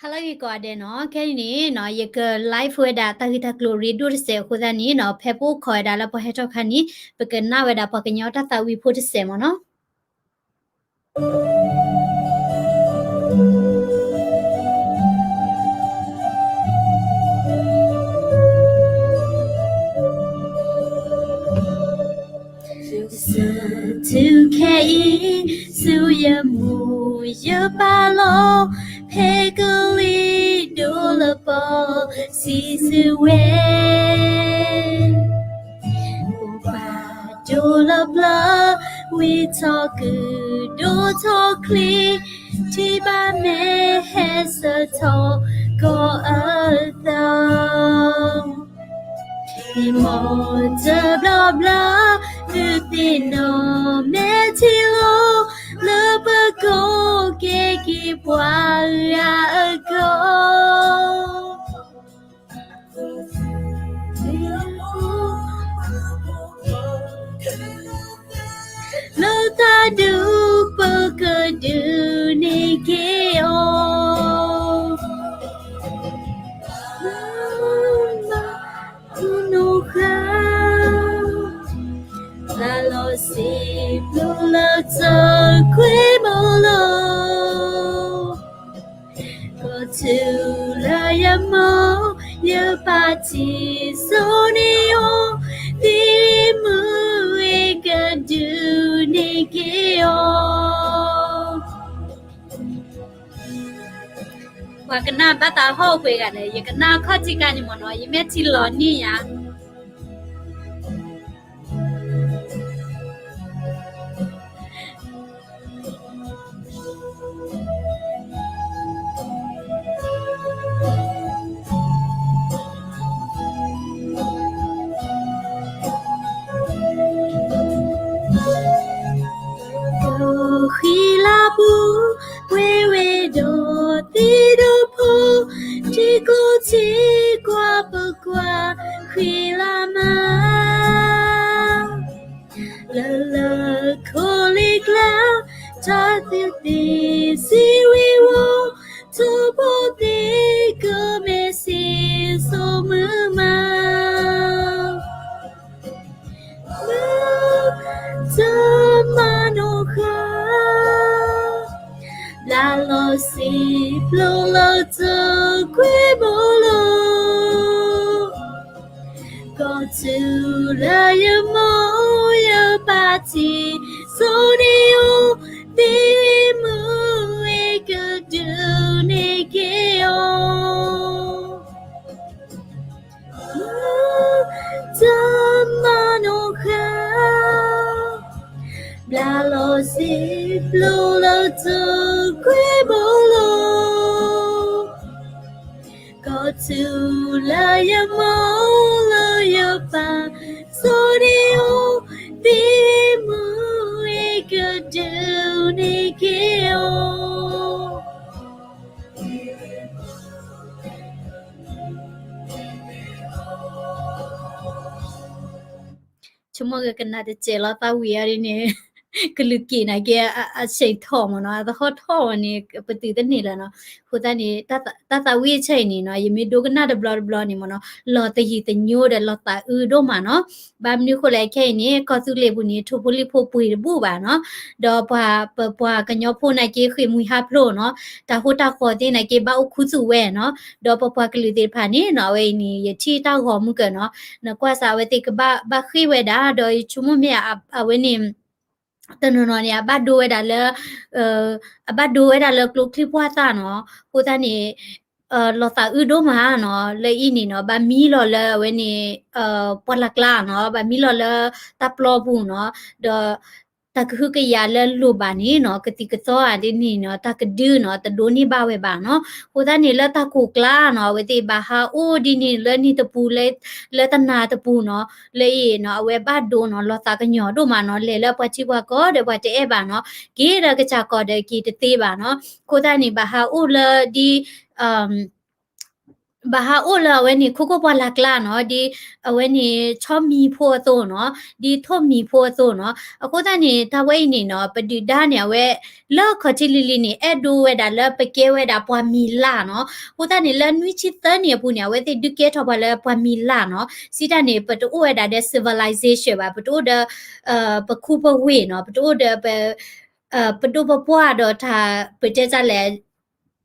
ဟါလၢဂ့ၤကိးဂၤဒဲးနီၤ, ခဲအံၤန့ၣ်နီၤ ယက live ဝဲဒၣ်တၢ်ဂ့ၢ်တၢ်ကျိၤရ့ဒိၣ်တစဲးအဃိသတးန့ၣ်နီၤ, ဖဲပအိၣ်ခိးဝဲဒၣ်လၢပှၤဟဲထီၣ်အခါန့ၣ် ပကနၣ်ဝဲဒၣ်ပှၤကညီတၢ်သးဝံၣ်ဖိတစဲးမ့ၢ်နီၤ. ဆူခဲအံၤ ဆူယမိၢ်ယပၢ်လီၤ, ဖဲကလံၤဒိၣ်လၢပီၢ် စံးဆူဝဲ ပှၤဒိၣ်လၢပျၢၤ ဝံထီၣ်ကုၢ်ဒိၣ်ထီၣ်ချ့, ထံၣ်ဘၣ်မဲာ်ဟဲဆၢထီၣ်ကီၢ်အသး မ့ၢ်တဘျီဘျီ သုသ့ၣ်နီၣ်မဲာ်ထံလီၤ လၢပကိးက့ၤက့ၤပှၤဂၤအဂီၢ် လၢသးဒူပကဒုးန့ၢ်က့ၤအီၤ မုၢ်နီၢ်ဃါ လၢလီၤစံးဘျုးလၢတကွဲမုာ်လီၤ ကီၢ်သူလၢယမိၢ်ယပၢ်ထံၣ်စိန့ၢ်အီၤ သ့ၣ်မုၢ်အ့ၣ်ကဒုးန့ၢ်က့ၤအီၤ ပှၤကနၣ်ဘၣ်သးဟီၣ်ပှဲၤဂၤဒီး ယကနၣ်ခီၣ်ထံးကါန့ၣ်မ့ၢ်နီၤ ယမဲာ်ထံလီၤန့ၢ်ယၤ ဃံလၤပူၤ ပှ့ၤဝဲဒီးသ့ၣ်ဒီးဖိ, ထံကျိထံကွၢ်ပကွၢ် ဃံလၤမါ လၢလၢခိလ့ၣ်ကျါ တၢ်သ့ၣ်သ့ၣ်စံးဝံၤဝီၤ, ထိၣ်ဖိသ့ၣ်ကမဲာ်စံးစိာ်မုာ်မး မုၢ်တမၤနီၢ်ဃါ ဘျါလီၤစံးဘျုးလၢတကွဲမုာ်လီၤ ကီၢ်သူလၢယမိၢ်ယပၢ်ထံၣ်စိန့ၢ်အီၤ, သ့ၣ်မုၢ်အ့ၣ်ကဒုးန့ၢ်က့ၤအီၤ တမၤနီၢ်ဃါ ဘျါလီၤစံးဘျုးလၢတကွဲမုာ်လီၤ ကီၢ်သူလၢယမိၢ်လၢယပၢ်စိန့ၢ်အီၤ, သ့ၣ်မုၢ်အ့ၣ်ကဒုးန့ၢ်က့ၤအီၤ ဆိကမိၣ်ကကနၣ်တစဲးလီၤသးဝံၣ်အီၤဒ်န့ၣ်, ကလုာ်က့ၤနာ်က့ အဆဲးထီၣ်မ့ၢ်နီၤ, အသဟီၣ်ထီၣ်ဝဲန့ၣ် ပတုာ်တန့ၢ်လၢၤနီၤ. အဃိသတးန့ၣ် တၢ်သးဝံၣ်အဆၢအံၤန့ၣ်နီၤ, ယမ့ၢ်ဒိကနၣ်တဘျီတဘျီန့ၣ်မ့ၢ်နီၤ, လီၤသယုၢ်သညိဒီးလီၤသးအုးဒိၣ်မးနီၤ. ဘၣ်မနုၤဃိလဲၣ်ခဲအံၤန့ၣ် ကီၢ်သူလ့ၤပူၤန့ၣ် ထိၣ်ဖိလံၣ်ဖိပှ့ၤတဘူၣ်ဘၣ်နီၤ. ဒီးပှၤ ပပှၤကညီဖိနာ်က့ ဃ့ၢ်မှံဟးဖျိးနီၤ, တၢ်ဟိတၢ်ဃီသ့ၣ်နာ်က့ ဘၣ်အိၣ်ခူသူၣ်ဝဲနီၤ. ဒီးပပှၤကလုာ်သ့ၣ်တဖၣ်န့ၣ်နီၤ, အဝဲအံၤန့ၣ် ယထံၣ်တၢ်ဂီၤမုၢ်ကၢနီၤ, နကွၢ်စးအဝဲသ့ၣ်ကဘၣ် ဘၣ်ဃ့ၢ်ဝဲဒၣ်, ဒီးယဆိကမိၣ်မ့ၢ်အဝဲန့ၣ် တနီၤနီၤန့ၣ် အဘၣ်ဒိဝဲဒၣ်လၢ အဘၣ်ဒိဝဲဒၣ်လၢကျိချံပှၢ်သၣ်နီၤ. အဃိသတးန့ၣ် လီၤသးအုးဒိၣ်မးနီၤ, လၢအံၤန့ၣ်နီၤ, ဘၣ်မံလီၤလၢအဝဲန့ၣ် ပှၢ်လၢ်ကျါနီၤ, ဘၣ်မံလီၤလၢတၢ်ပျီပူၤနီၤ, ဒီး တၢ်ကဟုကယာ်လၢလိၣ်ဘၣ်န့ၣ်နီၤ, ကသံၣ်ကသီဧါဒ်န့ၣ်နီၤ, တၢ်ကဒုနီၤ, တဒိးန့ၢ်ဘၣ်ဝဲဘၣ်နီၤ. အဃိသတးန့ၣ် လၢတၢ်ကိၢ်ကျါနီၤ, အဝဲသ့ၣ်ဘၣ်ဟးအိၣ်ဒ်န့ၣ် လၢနံၣ်တပူၤ လၢတနၤတပူၤနီၤ, လၢအံၤနီၤ, အဝဲဘၣ်ဒိနီၤ, လီၤသးကညီၤဒိၣ်မးနီၤ, လဲၤလၢပှၤထံပှၤကီၢ်ဒီးပှၤတအဲၣ်ဘၣ်နီၤ, က့ၤဒီးကစၢ်ကီၢ်ဒီးက့ၤတသ့ဘၣ်နီၤ. အဃိသတးန့ၣ် ဘၣ်ဟးအိၣ်လၢဒ် ဘၣ်ဟးအိၣ်လၢအဝဲန့ၣ် ခိခိၣ်ပှၢ်လၢ်ကျါနီၤ, ဒ်အဝဲန့ၣ် ဆီမံၤဖိအသိးနီၤ, ဒ်ထိၣ်မံၤဖိအသိးနီၤ, အဃိသတးန့ၣ် တၢ်ဝဲအံၤန့ၣ်နီၤ ပဒုၣ်ဒါန့ၣ် အဝဲ လၢခီၣ်ထံးလံၤလံၤန့ၣ် အဲၣ်ဒိးဝဲဒၣ်လၢပကဲဝဲဒၣ်ပှၤမံၤလၢ်နီၤ, အဃိသတးန့ၣ် လၢနွံဆံသၢနံၣ်အပူၤန့ၣ် အဝဲသ့ၣ်ဒုးကဲထီၣ်ပှၤလၢပှၤမံၤလၢ်နီၤ, စံးတၢ်န့ၣ် ပတအိၣ်ဝဲဒၣ်ဒီး civilization ဘၣ်, ပတအိၣ်ဒီး ပခူပဝ့ၢ်နီၤ, ပတအိၣ်ဒီး ပဒိၣ်ပပှၢ်ဒီးတၢ် ပတဲတၢ်လဲၣ်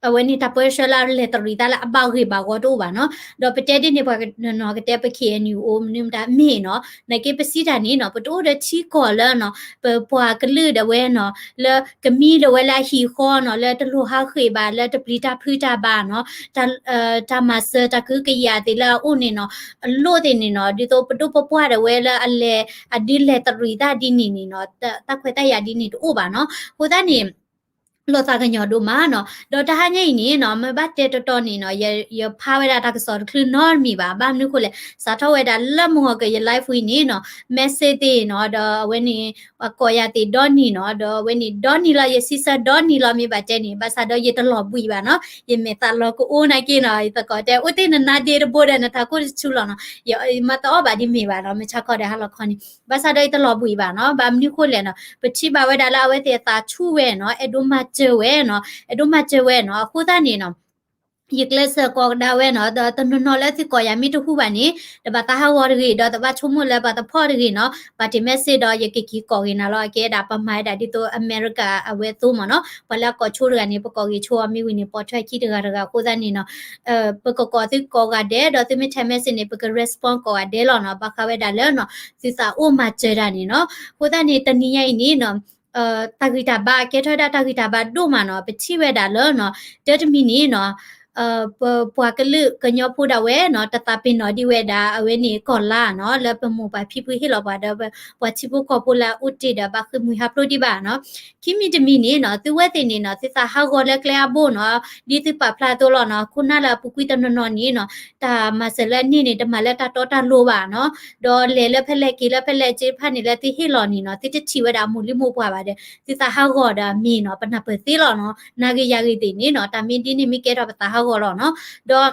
အဝဲန့ၣ်တၢ်ပၢဆှၢလၢအလဲၤတရံးသးလၢအဘၣ်ဂ့ၢ်ဘၣ်ဂီၤတအိၣ်ဘၣ်နီၤ, ဒီးပတဲဒ်န့ၣ်ပှၤနီၤကတဲပ ခ့ၣ်အဲၣ်ယူၣ် အိၣ်မနုၤမတၤမ့ၢ်နီၤ, နာ်က့ပစံးတၢ်န့ၣ်နီၤ ပတအိၣ်ဒီးထံကီၢ်လၢနီၤ ပပှၤကလုာ်ဒၣ်ဝဲနီၤ လၢကမံဒၣ်ဝဲလၢအဟံၣ်ဃီနီၤ လၢတလိၣ်ဟးဃ့ၣ်ဘၣ် လၢတပျံၤတၢ်ဖုးတၢ်ဘၣ်နီၤ, တၢ်မၤစၢၤတၢ်ကဟုကယာ်သ့ၣ်လၢအအိၣ်န့ၣ်နီၤ, အလိၣ်သ့ၣ်န့ၣ်နီၤ ဒ်သိးပဒိၣ်ပပှၢ်ဒၣ်ဝဲလၢအလဲၤအဒုးလဲၤတရံးသးဒ်န့ၣ်န့ၣ်နီၤ, တၢ်ခွဲးတၢ်ယာ်ဒ်န့ၣ်တအိၣ်ဘၣ်နီၤ, အဃိသတးန့ၣ် လီၤသးကညီၤဒိၣ်မးနီၤ, ဒီးတဟါညါအံၤန့ၣ်နီၤ မ့ၢ်ဘၣ်တဲတီတီန့ၣ်နီၤ ယဖးဝဲဒၣ်တၢ်ကစီၣ်တချုးနီတမံၤဘၣ်, ဘၣ်မနုၤဃိလဲၣ် စးထီၣ်ဝဲဒၣ်လၢမုၢ်ဂီၤကယၤ live ဝံၤန့ၣ်နီၤ message သ့ၣ်နီၤ ဒီးအဝဲန့ၣ် ပှၤကိးယၤသ့ၣ်ဒီနံၤနီၤ, ဒီးအဝဲန့ၣ်ဒီနံၤလီၤ ယစံးဆၢဒီနံၤလီၤ မ့ၢ်ဘၣ်တဲန့ၣ် ဘၣ်ဆၣ်ဒီးယတလီၤဘှံးဘၣ်နီၤ, ယမဲာ်သးလီၤကအိၣ်နာ်က့နီၤ, ယသကိးတဲ အိၣ်တ့ၢ်နနါဒ့တဘိဒီး နထးခိၣ်တဆူလီၤနီၤ, ယမၤတအီၣ်ဘၣ်ဒ်မ့ၢ်ဘၣ်နီၤ, မ့ၢ်ဆါခီဒီးဟါလီၤခီန့ၣ် ဘၣ်ဆၣ်ဒီးယတလီၤဘှံးဘၣ်နီၤ, ဘၣ်မနုၤဃိလဲၣ်နီၤ, ပထံၣ်ဘၣ်ဝဲဒၣ်လၢအဝဲသ့ၣ်အသးဆူၣ်ဝဲနီၤ, အဲၣ်ဒိးမၤစၢၤဝဲနီၤ, အဲၣ်ဒိးမၤစၢၤဝဲနီၤ, အဃိသတးန့ၣ်နီၤ ယကျဲးစၢးကိးကဒါဝဲနီၤ, ဒီးတနီၤနီၤလၢသုကိးယၤမ့ၢ်တဟူဘၣ်န့ၣ် တဘၣ်သးဟးဂီၤတဂ့ၤ, ဒီးတဘၣ်ဆိကမိၣ်လၢပှၤတဖီၣ်တဂ့ၤနီၤ, ပှၤတ့ၢ် message ဒီးယကက့ၤကိးက့ၤနၤလီၤ, အကဲဒၣ်ပမၤဝဲဒၣ်ဒ်သိးအမဲရကၤ အဝဲအသိးမ့ၢ်နီၤ, ပှၤလၢအကိးဆိတဂၤန့ၣ် ပကိးက့ၤဆိအီၤမ့ၢ်ဝံၤန့ၣ် ပိာ်ထွဲခံတဂၤတဂၤအဃိသတးန့ၣ်နီၤ ပကကိးသုကိးဂၤဒဲး ဒီးသုမ့ၢ်ထဲ message န့ၣ် ပက respond ကိးဂၤဒဲးလီၤနီၤ, ဘၣ်ဃးဝဲဒၣ်လၢနီၤ သုသးအိၣ်မၤစၢၤတၢ်န့ၣ်နီၤ, အဃိသတးန့ၣ် တနံၤညါအံၤန့ၣ်နီၤ တၢ်ဂံၢ်တၢ်ဘါ ကဲထီၣ်ဝဲဒၣ်တၢ်ဂံၢ်တၢ်ဘါဒိၣ်မးနီၤ, ပထံၣ်ဝဲဒၣ်လၢနီၤ တၢတမံၤန့ၣ်နီၤ ပပှၤကလုာ်ကညီဖိဒၣ်ဝဲနီၤ တသးပ့ၤနီၣ်ဒံးဝဲဒၣ် အဝဲန့ၣ်ကီၢ်လါနီၤ, လၢပမိၢ်ပၢ်ဖံဖုဟ့ၣ်လီၤပှၤဒီး ပှၤထံဖိကီၢ်ဖိလၢအအိၣ်တ့ၢ်ဒီးဘၣ်ဃ့ၢ်မှံဟးဖျိးဒံးဘၣ်နီၤ, ခံမံၤတမံၤန့ၣ်နီၤ သုဝဲသ့ၣ်န့ၣ်နီၤ သုသးဟးဂီၤလၢကျဲအဘိနီၤ, ဒ်သုပာ်ဖျါအသိးလီၤနီၤ, ခိၣ်နၢ်လၢအပူၤကွံာ်တနီၤနီၤန့ၣ်နီၤ တၢ်မၤစၢၤလၢအန့ၢ်န့ၣ် တမၤလၢတၢ်တီတၢ်လိၤဘၣ်နီၤ, ဒီးလဲၤလၢဖဲလဲၣ်က့ၤလၢဖဲလဲၣ် စ့တဖၣ်န့ၣ်လၢသုဟ့ၣ်လီၤန့ၣ်နီၤ သုတထံၣ်ဝဲဒၣ်အမိၢ်လံမိၢ်ပှၢ်ဘၣ်ဒီး သုသးဟးဂီၤဒီးအမ့ၢ်နီၤ ပနၢ်ပၢၢ်သ့လီၤနီၤ, နၤဂ့ၤယၤဂ့ၤသ့ၣ်န့ၣ်နီၤ တၢ်မ့ၢ်ဒ်န့ၣ်မ့ၢ်ကဲထီၣ်ပသးဟးဂီၤလီၤနီၤ,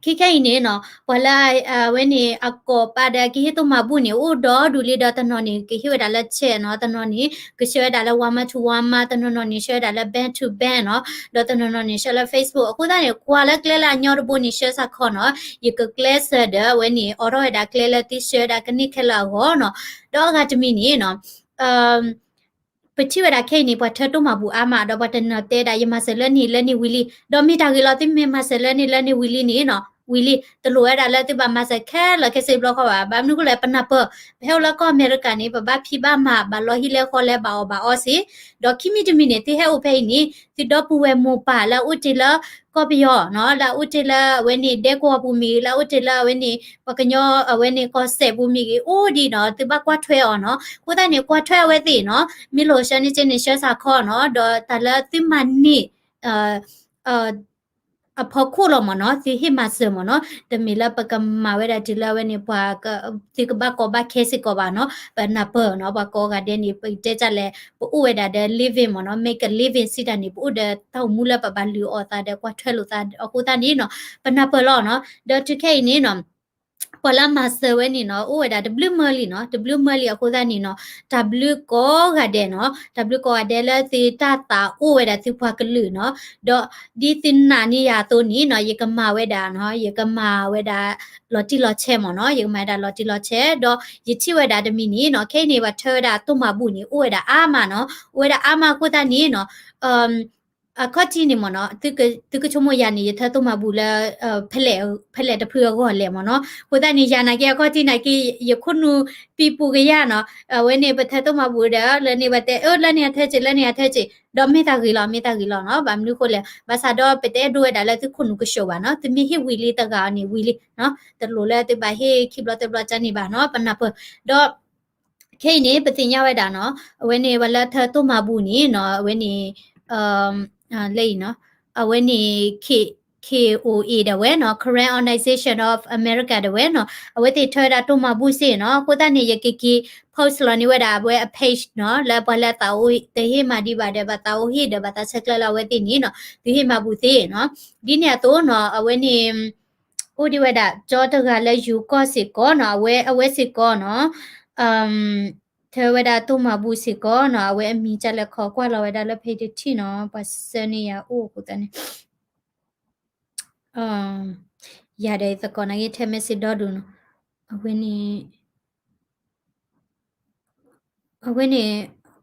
ဒီး ခဲခဲအံၤန့ၣ်နီၤ ပှၤလၢအဝဲန့ၣ် အကိာ်ပာ်ဒီးကဟ့ၣ်သိၣ်မၤဘူၣ်န့ၣ် အိၣ်ဒီဒူၣ်လံ ဒီးတနီၤန့ၣ် ကဟ့ၣ်ဝဲဒၣ်လၢ check နီၤ, တနီၤန့ၣ် ကဆှၢဝဲဒၣ်လၢ Walmart to Walmart, တနီၤနီၤန့ၣ် ဆှၢဝဲဒၣ်လၢ bank to bank နီၤ, ဒီးတနီၤနီၤန့ၣ် ဆှၢလၢ Facebook, အဃိသတးန့ၣ် ကွၢ်လၢကျဲလၢအညီတဘိန့ၣ် ဆှၢစ့ၢ်ကီးနီၤ, ယကကျဲးစၢးဒီး အဝဲန့ၣ် အိးထီၣ်ဝဲဒၣ်ကျဲလၢသုဆှၢဝဲဒၣ်ကန့ၢ်ခဲလၢာ်အဂီၢ်နီၤ, ဒီးအဂၤတမံၤန့ၣ်နီၤ ပထံၣ်ဝဲဒၣ်ခဲအံၤန့ၣ် ပှၤထၢတိၢ်မၤဘူၣ်အါမး ဒီးပှၤတနီၤတဲဒၣ် ယမၤစၢၤလၢန့ၣ်လၢန့ၣ်ဝံၤလံ, ဒီးမ့ၢ်တၢ်ဂ့ၤလီၤ သုမ့ၢ်မၤစၢၤလၢန့ၣ်လၢန့ၣ်ဝံၤလံန့ၣ်နီၤ ဝံၤလံ, တလိၣ်ဝဲဒၣ်လၢသုဘၣ်မၤစၢၤခဲလၢာ်ခဲဆ့ဘျီဃီဘၣ်, ဘၣ်မနုၤအဃိလဲၣ် ပနၢ်ပၢၢ်, ပဟဲအိၣ်လၢကီၢ်အမဲရကၤန့ၣ် ပဘၣ်ဖံးဘၣ်မၤ ဘၣ်လီၤဟံၣ်လီၤဃီလၢဘၣ်အီၣ်ဘၣ်အီစ့ၢ်, ဒီးခံမံၤတမံၤန့ၣ် သုဟဲအိၣ်ဖဲအံၤန့ၣ် သုဒီပုၢ်ဝဲၢ်မိၢ်ပၢ်လၢအအိၣ်တ့ၢ်လၢကီၢ်ပယီၤနီၤ, လၢအအိၣ်တ့ၢ်လၢအဝဲန့ၣ် ဒဲကဝီၤပူၤမ့ၢ်ဂ့ၤ, လၢအအိၣ်တ့ၢ်လၢအဝဲန့ၣ် ပှၤကညီအဝဲန့ၣ်ကီၢ်စဲၣ်ပူၤမ့ၢ်ဂ့ၤ, အိၣ်ဒံးနီၤ သုဘၣ်ကွၢ်ထွဲအီၤနီၤ, အဃိသတးန့ၣ် ကွၢ်ထွဲအဝဲသ့ၣ်နီၤ, မ့ၢ်လိၣ်ဆှၢန့ၢ်က့န့ၣ် ဆှၢစ့ၢ်ကီးနီၤ, ဒီးတၢ်လၢသုမၤန့ၢ် အဖီခိၣ်လီၤမ့ၢ်နီၤ သုဟ့ၣ်မၤစၢၤမ့ၢ်နီၤ, တမ့ၢ်လၢပကမၤဝဲဒၣ်တုၤလၢအဝဲန့ၣ် ပှၤ သုကဘၣ်ကီဘၣ်ခဲစ့ၢ်ကီးဘၣ်နီၤ, ပနၢ်ပၢၢ်နီၤ, ပှၤကိးဂၤဒဲးန့ၣ် ပတဲတၢ်လဲၣ် ပအိၣ်ဝဲဒၣ်ဒီး living မ့ၢ်နီၤ, make a living စံးတၢ်န့ၣ် ပအိၣ်ဒီးတၢ်အိၣ်မူလၢပဘၣ်လုၢ်အီၣ်သးဒီးကွၢ်ထွဲလိာ်သးအဃိသတးန့ၣ်နီၤ, ပနၢ်ပၢၢ်လီၤနီၤ, ဒီးတုၤခဲအံၤန့ၣ်နီၤ ပှၤလၢအမၤစၢၤဝဲန့ၣ်နီၤ အိၣ်ဝဲဒၣ်တဘျုးမၢလံနီၤ, တဘျုးမၢလံအဃိသတးန့ၣ်နီၤ, တၢ်ဘျုးကိးဂၤဒဲးနီၤ, တၢ်ဘျုးကိးဂၤဒဲးလၢသုတၢ်သးအိၣ်ဝဲဒၣ်သုပှၤကလုာ်နီၤ, ဒီးဒ်သုနာ်န့ၢ်ယၤအသိးန့ၣ်နီၤ ယကမၤဝဲဒၣ်နီၤ, ယကမၤဝဲဒၣ်လီၤတံၢ်လီၤဆဲးမ့ၢ်နီၤ, ယကမၤဝဲဒၣ်လီၤတံၢ်လီၤဆဲး, ဒီးယထံၣ်ဝဲဒၣ်တမံၤန့ၣ်နီၤ, ခဲအံၤန့ၣ် ပှၤထၢဝဲဒၣ်တိၢ်မၤဘူၣ်န့ၣ် အိၣ်ဝဲဒၣ်အါမးနီၤ, အိၣ်ဝဲဒၣ်အါမးအဃိသတးန့ၣ်နီၤ အခီၣ်ထံးန့ၣ်မ့ၢ်နီၤ, သုကဆိကမိၣ်ယၤန့ၣ် ယထၢတိၢ်မၤဘူၣ်လၢ ဖဲလဲၣ်တဖုအဂီၢ်လဲၣ်မ့ၢ်နီၤ, အဃိသတးန့ၣ် ယၤနာ်က့အခီၣ်ထံးနာ်က့ ယခိၣ်နူာ်ပံၤပူၤကယၤနီၤ, အဝဲန့ၣ် ပထၢတိၢ်မၤဘူၣ်ဒီး လၢန့ၣ်ပတဲ အၢ လၢန့ၣ်အထၢက့ၤ လၢန့ၣ်အထၢက့ၤ ဒီးမ့ၢ်တၢ်ဂ့ၤလီၤ မ့ၢ်တၢ်ဂ့ၤလီၤနီၤ, ဘၣ်မနုၤဃိလဲၣ် ဘၣ်ဆၣ်ဒီးပတအဲၣ်ဒိးဝဲဒၣ်လၢသုခိၣ်နူာ်ကဆှီဘၣ်နီၤ, သုမ့ၢ်ဟ့ၣ်ဝံၤလံတဂၤန့ၣ်ဝံၤလံ, တလိၣ်လၢသုဘၣ်ဟ့ၣ်ခံဘျီသၢဘျီကန့ၣ်ဘၣ်နီၤ, ပနၢ်ပၢၢ်, ဒီး ခဲအံၤန့ၣ် ပသ့ၣ်ညါဝဲဒၣ်နီၤ, အဝဲန့ၣ် ပှၤလၢထၢတိၢ်မၤဘူၣ်န့ၣ်နီၤ, အဝဲန့ၣ် လၢအံၤနီၤ, အဝဲန့ၣ် K- KOA ဒၣ်ဝဲနီၤ, Karen Organization of America ဒၣ်ဝဲနီၤ, အဝဲသ့ၣ်ထၢဝဲဒၣ်တိၢ်မၤဘူၣ်စ့ၢ်နီၤ, အဃိသတးန့ၣ် ယကက့ၤ post လီၤန့ၢ်ဝဲဒၣ်အဝဲအ page နီၤ, လၢပှၤလၢအသးအိၣ်တဟ့ၣ်မၤဒံးဘၣ်ဒီး ဘၣ်သးအိၣ်ဟ့ၣ်ဒီး ဘၣ်သးဆဲးကျၢလၢအဝဲသ့ၣ်န့ၣ်နီၤ, သုဟ့ၣ်မၤဘူၣ်သ့နီၤ, ဒ်န့ၣ်အသိးနီၤ, အဝဲန့ၣ် အိၣ်ဒံးဝဲဒၣ် ကၠီတဂၤလၢယိၤကီၢ်စ့ၢ်ကီးနီၤ, အဝဲ အဝဲစ့ၢ်ကီးနီၤ, ထၢဝဲဒၣ်တိၢ်မၤဘူစ့ၢ်ကီးနီၤ, အဝဲအမံၤကလဲၤခီကွၢ်လီၤဝဲဒၣ်လၢ page တထံၣ်နီၤ, ပှၤဆှၢန့ၢ်ယၤအိၣ်အဃိသတးန့ၣ် ယၤဒီးယသကိးနာ်က့ ထဲ message ဒီဒူၣ်နီၤ, အဝဲန့ၣ် အဝဲန့ၣ်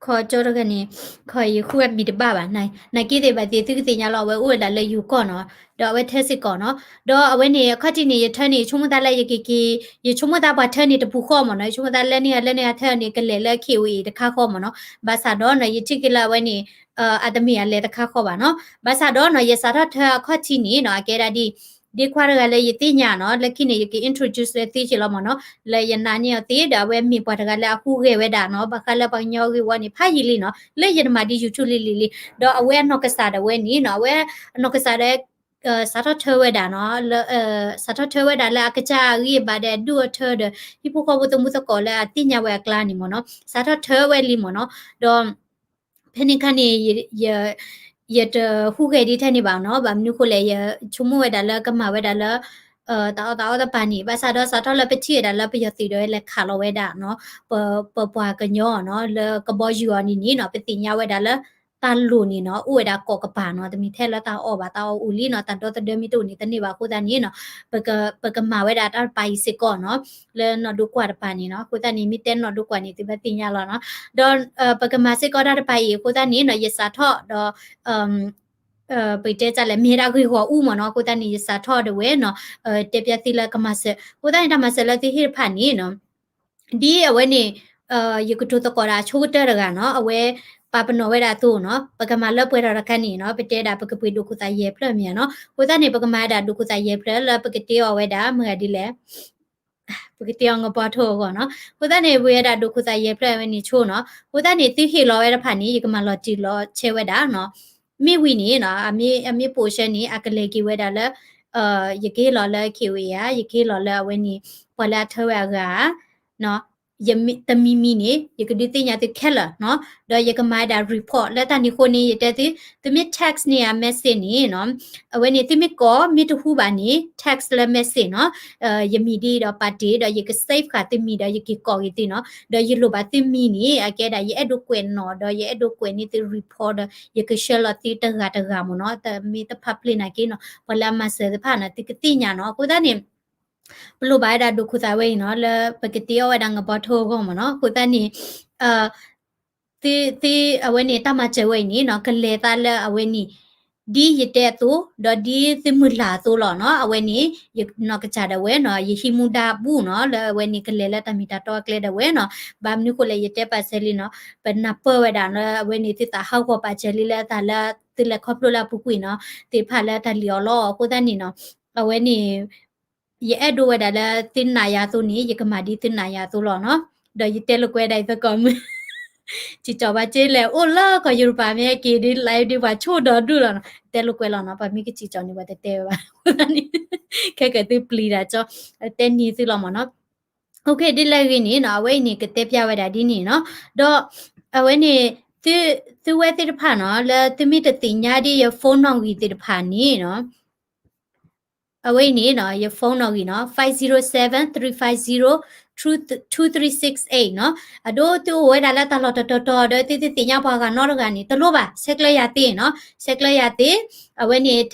ခီကၠီတဂၤန့ၣ် ခီယဃုအမံၤတဘၣ်ဘၣ်, နာ်က့သ့ၣ်ဘၣ်သ့ၣ် သုကသ့ၣ်ညါလီၤ အဝဲအိၣ်ဝဲဒၣ်လၢယိၤကီၢ်နီၤ, ဒီးအဝဲထၢစ့ၢ်ကီးနီၤ, ဒီးအဝဲန့ၣ် အခီၣ်ထံးန့ၣ် ယထၢန့ၣ် ယဆိကမိၣ်သးလၢယကက့ၤ, ယဆိကမိၣ်သးပှၤထၢန့ၣ်တပူၤဃီမ့ၢ်နီၤ, ယဆိကမိၣ်သးလၢန့ၣ်ဂၤလၢန့ၣ်ဂၤထၢန့ၣ် ကလဲၤလၢ K O A တခါဃီမ့ၢ်နီၤ, ဘၣ်ဆၣ်ဒီးနီၤ ယထံၣ်က့ၤလၢအဝဲန့ၣ် အတမ့ၢ်အလဲၤတခါဃီဘၣ်နီၤ, ဘၣ်ဆၣ်ဒီးနီၤ ယစးထီၣ်ထၢအခီၣ်ထံးန့ၣ်နီၤ အကဲဒၣ်ဒ် ဒ့ခွါတဂၤလၢယသ့ၣ်ညါနီၤ, လၢခံန့ၣ် ယက introduce လၢသုက့ၤလီၤမ့ၢ်နီၤ, လၢယနာ်န့ၢ်အီၤသ့ ဒီးအဝဲမ့ၢ်ပှၤတဂၤလၢအဟူးဂဲၤဝဲဒၣ်နီၤ, ဘၣ်ဃးလၢပှၤကညီအဂ့ၢ်ဝီန့ၣ် ဖးယံာ်လံနီၤ, လၢယတမၤဒ် YouTube လံလံလံ, ဒီးအဝဲအနီၢ်ကစၢ်ဒၣ်ဝဲန့ၣ်နီၤ, အဝဲအနီၢ်ကစၢ်ဒီး စးထီၣ်ထၢဝဲဒၣ်နီၤ, လၢ စးထီၣ်ထၢဝဲဒၣ်လၢအကစၢ်အဂံၢ်အဘါဒီး ဒုၣ်အထၢဒီး ဟံၣ်ဖိဃီဖိသမူသကိးလၢအသ့ၣ်ညါဝဲအကျါန့ၣ်မ့ၢ်နီၤ, စးထီၣ်ထၢဝဲလံမ့ၢ်နီၤ, ဒီး ဖဲန့ၣ်ခါန့ၣ် ယတဟူးဂဲၤဒ်ထဲန့ၣ်ဘၣ်နီၤ, ဘၣ်မနုၤဃိလဲၣ် ယဆိကမိၣ်ဝဲဒၣ်လၢကမၤဝဲဒၣ်လၢ တၢ်အီၣ်တၢ်အီတပၤန့ၣ်, ဘၣ်ဆၣ်ဒီးစးထီၣ်လၢပထံၣ်ဝဲဒၣ်လၢပယီၤသုးဒီးလဲၤခးလီၤဝဲဒၣ်နီၤ, ပ ပပှၤကညီနီၤ လၢကဘီယူၤအီၤန့ၣ်န့ၣ်နီၤ, ပသ့ၣ်ညါဝဲဒၣ်လၢ တၢ်လိၣ်န့ၣ်နီၤ အိၣ်ဝဲဒၣ်ကိးကပၤနီၤ, တမ့ၢ်ထဲလၢတၢ်အီၣ်ဘၣ်, တၢ်အီၣ်အိၣ်လံနီၤ, တၢ်ဒီသဒၢမ့ၢ်တအိၣ်န့ၣ် တန့ၢ်ဘၣ်အဃိသတးန့ၣ်နီၤ, ပက ပကမၤဝဲဒၣ်တၢ်တပၤအံၤစ့ၢ်ကီးနီၤ, လၢနီၢ်ဒိကွၢ်တပၤန့ၣ်နီၤ, အဃိသတးန့ၣ် မ့ၢ်တဲနီၢ်ဒိကွၢ်န့ၣ် သုဘၣ်သ့ၣ်ညါလီၤနီၤ, ဒီး ပကမၤစ့ၢ်ကီးတၢ်တပၤအံၤအဃိသတးန့ၣ်နီၤ, ယစးထီၣ်ဒီး ပကတဲတၢ်လဲၣ် မ့ၢ်ဝဲဒၣ်ဂ့ၢ်ဂီၢ်အူမ့ၢ်နီၤ, အဃိသတးန့ၣ် ယစးထီၣ်ဒၣ်ဝဲနီၤ, တဲပျဲသုလၢကမၤစၢၤ, အဃိသတးန့ၣ် တၢ်မၤစၢၤလၢသုဟ့ၣ်တဖၣ်န့ၣ်နီၤ ဒ်အဝဲန့ၣ် ယကတိၤသကိးဒၣ်အဆိကတၢၢ်တဂၤနီၤ, အဝဲပာ်ပနီၣ်ဝဲဒၣ်အသိးနီၤ, ပကမၤလၢပှဲၤထီၣ်တခါန့ၣ်နီၤ, ပတဲဒၣ်ပကပှ့ၤဒိးခိၣ်သးယဲၢ်ဖျၢၣ်မ့ၢ်ဧါနီၤ, အဃိသတးန့ၣ် ပကမၤဝဲဒၣ်ဒိးခိၣ်သးယဲၢ်ဖျၢၣ်လၢပကတ့အီၤဝဲဒၣ် မ့ၢ်ဂ့ၤဒ်လဲၣ် ပကတ့အီၤငဘီထိအဂီၢ်နီၤ, အဃိသတးန့ၣ် ပဝဲဒၣ်ဒိးခိၣ်သးယဲၢ်ဖျၢၣ်ဝဲန့ၣ်ဆိနီၤ, အဃိသတးန့ၣ် သုဟ့ၣ်လီၤဝဲတဖၣ်န့ၣ် ယကမၤလီၤတံၢ်လီၤဆဲးဝဲဒၣ်နီၤ, မ့ၢ်ဝံၤန့ၣ်နီၤ, အမ့ၢ်ပိာ်ဆၢန့ၣ် အကလဲၤက့ၤဝဲဒၣ်လၢ ယကဟ့ၣ်လီၤလၢ K O A ဧါ, ယကဟ့ၣ်လီၤလၢအဝဲန့ၣ် ပှၤလၢအထၢဝဲအဂၤဧါ, တမံၤမံၤန့ၣ် ယကဒုးသ့ၣ်ညါသုခဲလၢာ်နီၤ, ဒီးယကမၤဝဲဒၣ် report လၢတၢ်န့ၣ်အဃိန့ၣ် ယတဲသု, သုမ့ၢ် text န့ၢ်ယၤ message န့ၣ်နီၤ, အဝဲန့ၣ် သုမ့ၢ်ကိးမ့ၢ်တဟူဘၣ်န့ၣ် text လၢ message နီၤ, ယမံၤဒ်ဒီးပာ်တ့ၢ် ဒီးယက save ဃာ်သုမံၤဒီးယက့ၤကိးက့ၤသုနီၤ, ဒီးယလိၣ်ဘၣ်သုမံၤန့ၣ် အကဲဒၣ် ယအဲၣ်ဒိးကွဲးနီၣ် ဒီးယအဲၣ်ဒိးကွဲးန့ၢ်သု report ဒီး ယကဆှၢလီၤသုတဂၤတဂၤမ့ၢ်နီၤ, မ့ၢ်တ public နာ်က့နီၤ, ပှၤလၢအမၤစၢၤသ့ၣ်တဖၣ်နီၤ သုကသ့ၣ်ညါနီၤ, အဃိသတးန့ၣ် ပလိၣ်ဘၣ်ဝဲဒၣ်ဒိးခိၣ်သးဝဲအံၤနီၤ လၢပကတ့အီၤဝဲဒၣ်ငဘီထိအဂီၢ်မ့ၢ်နီၤ, အဃိသတးန့ၣ် သု သု အဝဲန့ၣ် တၢ်မၤစၢၤဝဲအံၤန့ၣ်နီၤ ကလဲၤသးလၢအဝဲန့ၣ် ဒ်ယတဲအသိး ဒီးဒ်သုမုၢ်လၢ်အသိးလီၤနီၤ, အဝဲန့ၣ် ယနီၢ်ကစၢ်ဒၣ်ဝဲနီၤ ယဟံးမူဒါဘူၣ်နီၤ လၢအဝဲန့ၣ် ကလဲၤလၢတၢ်မ့ၢ်တၢ်တီအကျဲဒၣ်ဝဲနီၤ, ဘၣ်မနုၤဃိလဲၣ် ယတဲပာ်စၢၤလံနီၤ ပနၢ်ပၢၢ်ဝဲဒၣ်လၢအဝဲန့ၣ် သုသးဟးဂီၤပာ်စၢၤလံလၢအသးလၢ သုလဲၤခီဖျိလၢအပူၤကွံာ်နီၤ သ့ၣ်တဖၣ်လၢတၢ်လံၣ်အီၤလီအီၤ အဃိသတးန့ၣ်နီၤ အဝဲန့ၣ် ယအဲၣ်ဒိးဝဲဒၣ်လၢသုနာ်ယၤအသိးန့ၣ် ယကမၤဒ်သုနာ်ယၤအသိးလီၤနီၤ, ဒီးယတဲလိာ်ကွဲဒၣ်ယသကိးမုၣ် စံၣ်ကၠီၤဘၣ်က့လဲၣ် အိၣ်လၢကီၢ်ယူရပၤမ့ၢ်ဟဲက့ၤဒ် live ဒ်ပှၤဆိၣ်ဒီဒူၣ်လီၤနီၤ, တဲလိာ်ကွဲလီၤနီၤ, ပှၤမ့ၢ်ကစံၣ်ကၠီၤန့ၣ် ပှၤတတဲဝဲဘၣ်, ခဲကဲသုပျံၤတၢ်ကၠီ တဲန့ၢ်သုလီၤမ့ၢ်နီၤ, ဒ်လဲၣ်ဂ့ၤန့ၣ်နီၤ အဝဲအံၤန့ၣ် ကတဲပျဲဝဲဒၣ်ဒ်န့ၣ်နီၤ, ဒီးအဝဲန့ၣ် သုဝဲသ့ၣ်တဖၣ်နီၤ လၢသုမ့ၢ်တသ့ၣ်ညါဒ်ယ phone နီၣ်ဂံၢ်သ့ၣ်တဖၣ်န့ၣ်နီၤ အဝဲအံၤန့ၣ်နီၤ ယ phone နီၣ်ဂံၢ်နီၤ five zero seven three five zero two three six eight နီၤ, အဒိသုအိၣ်ဝဲဒၣ်လၢတၢ်လီၢ်တတီၤတီၤဒီး သုသုသ့ၣ်ညါပှၤဂၤနီတဂၤန့ၣ် တလိၣ်ဘၣ် ဆဲးကျၢယၤသ့နီၤ, ဆဲးကျၢယၤသ့, အဝဲန့ၣ်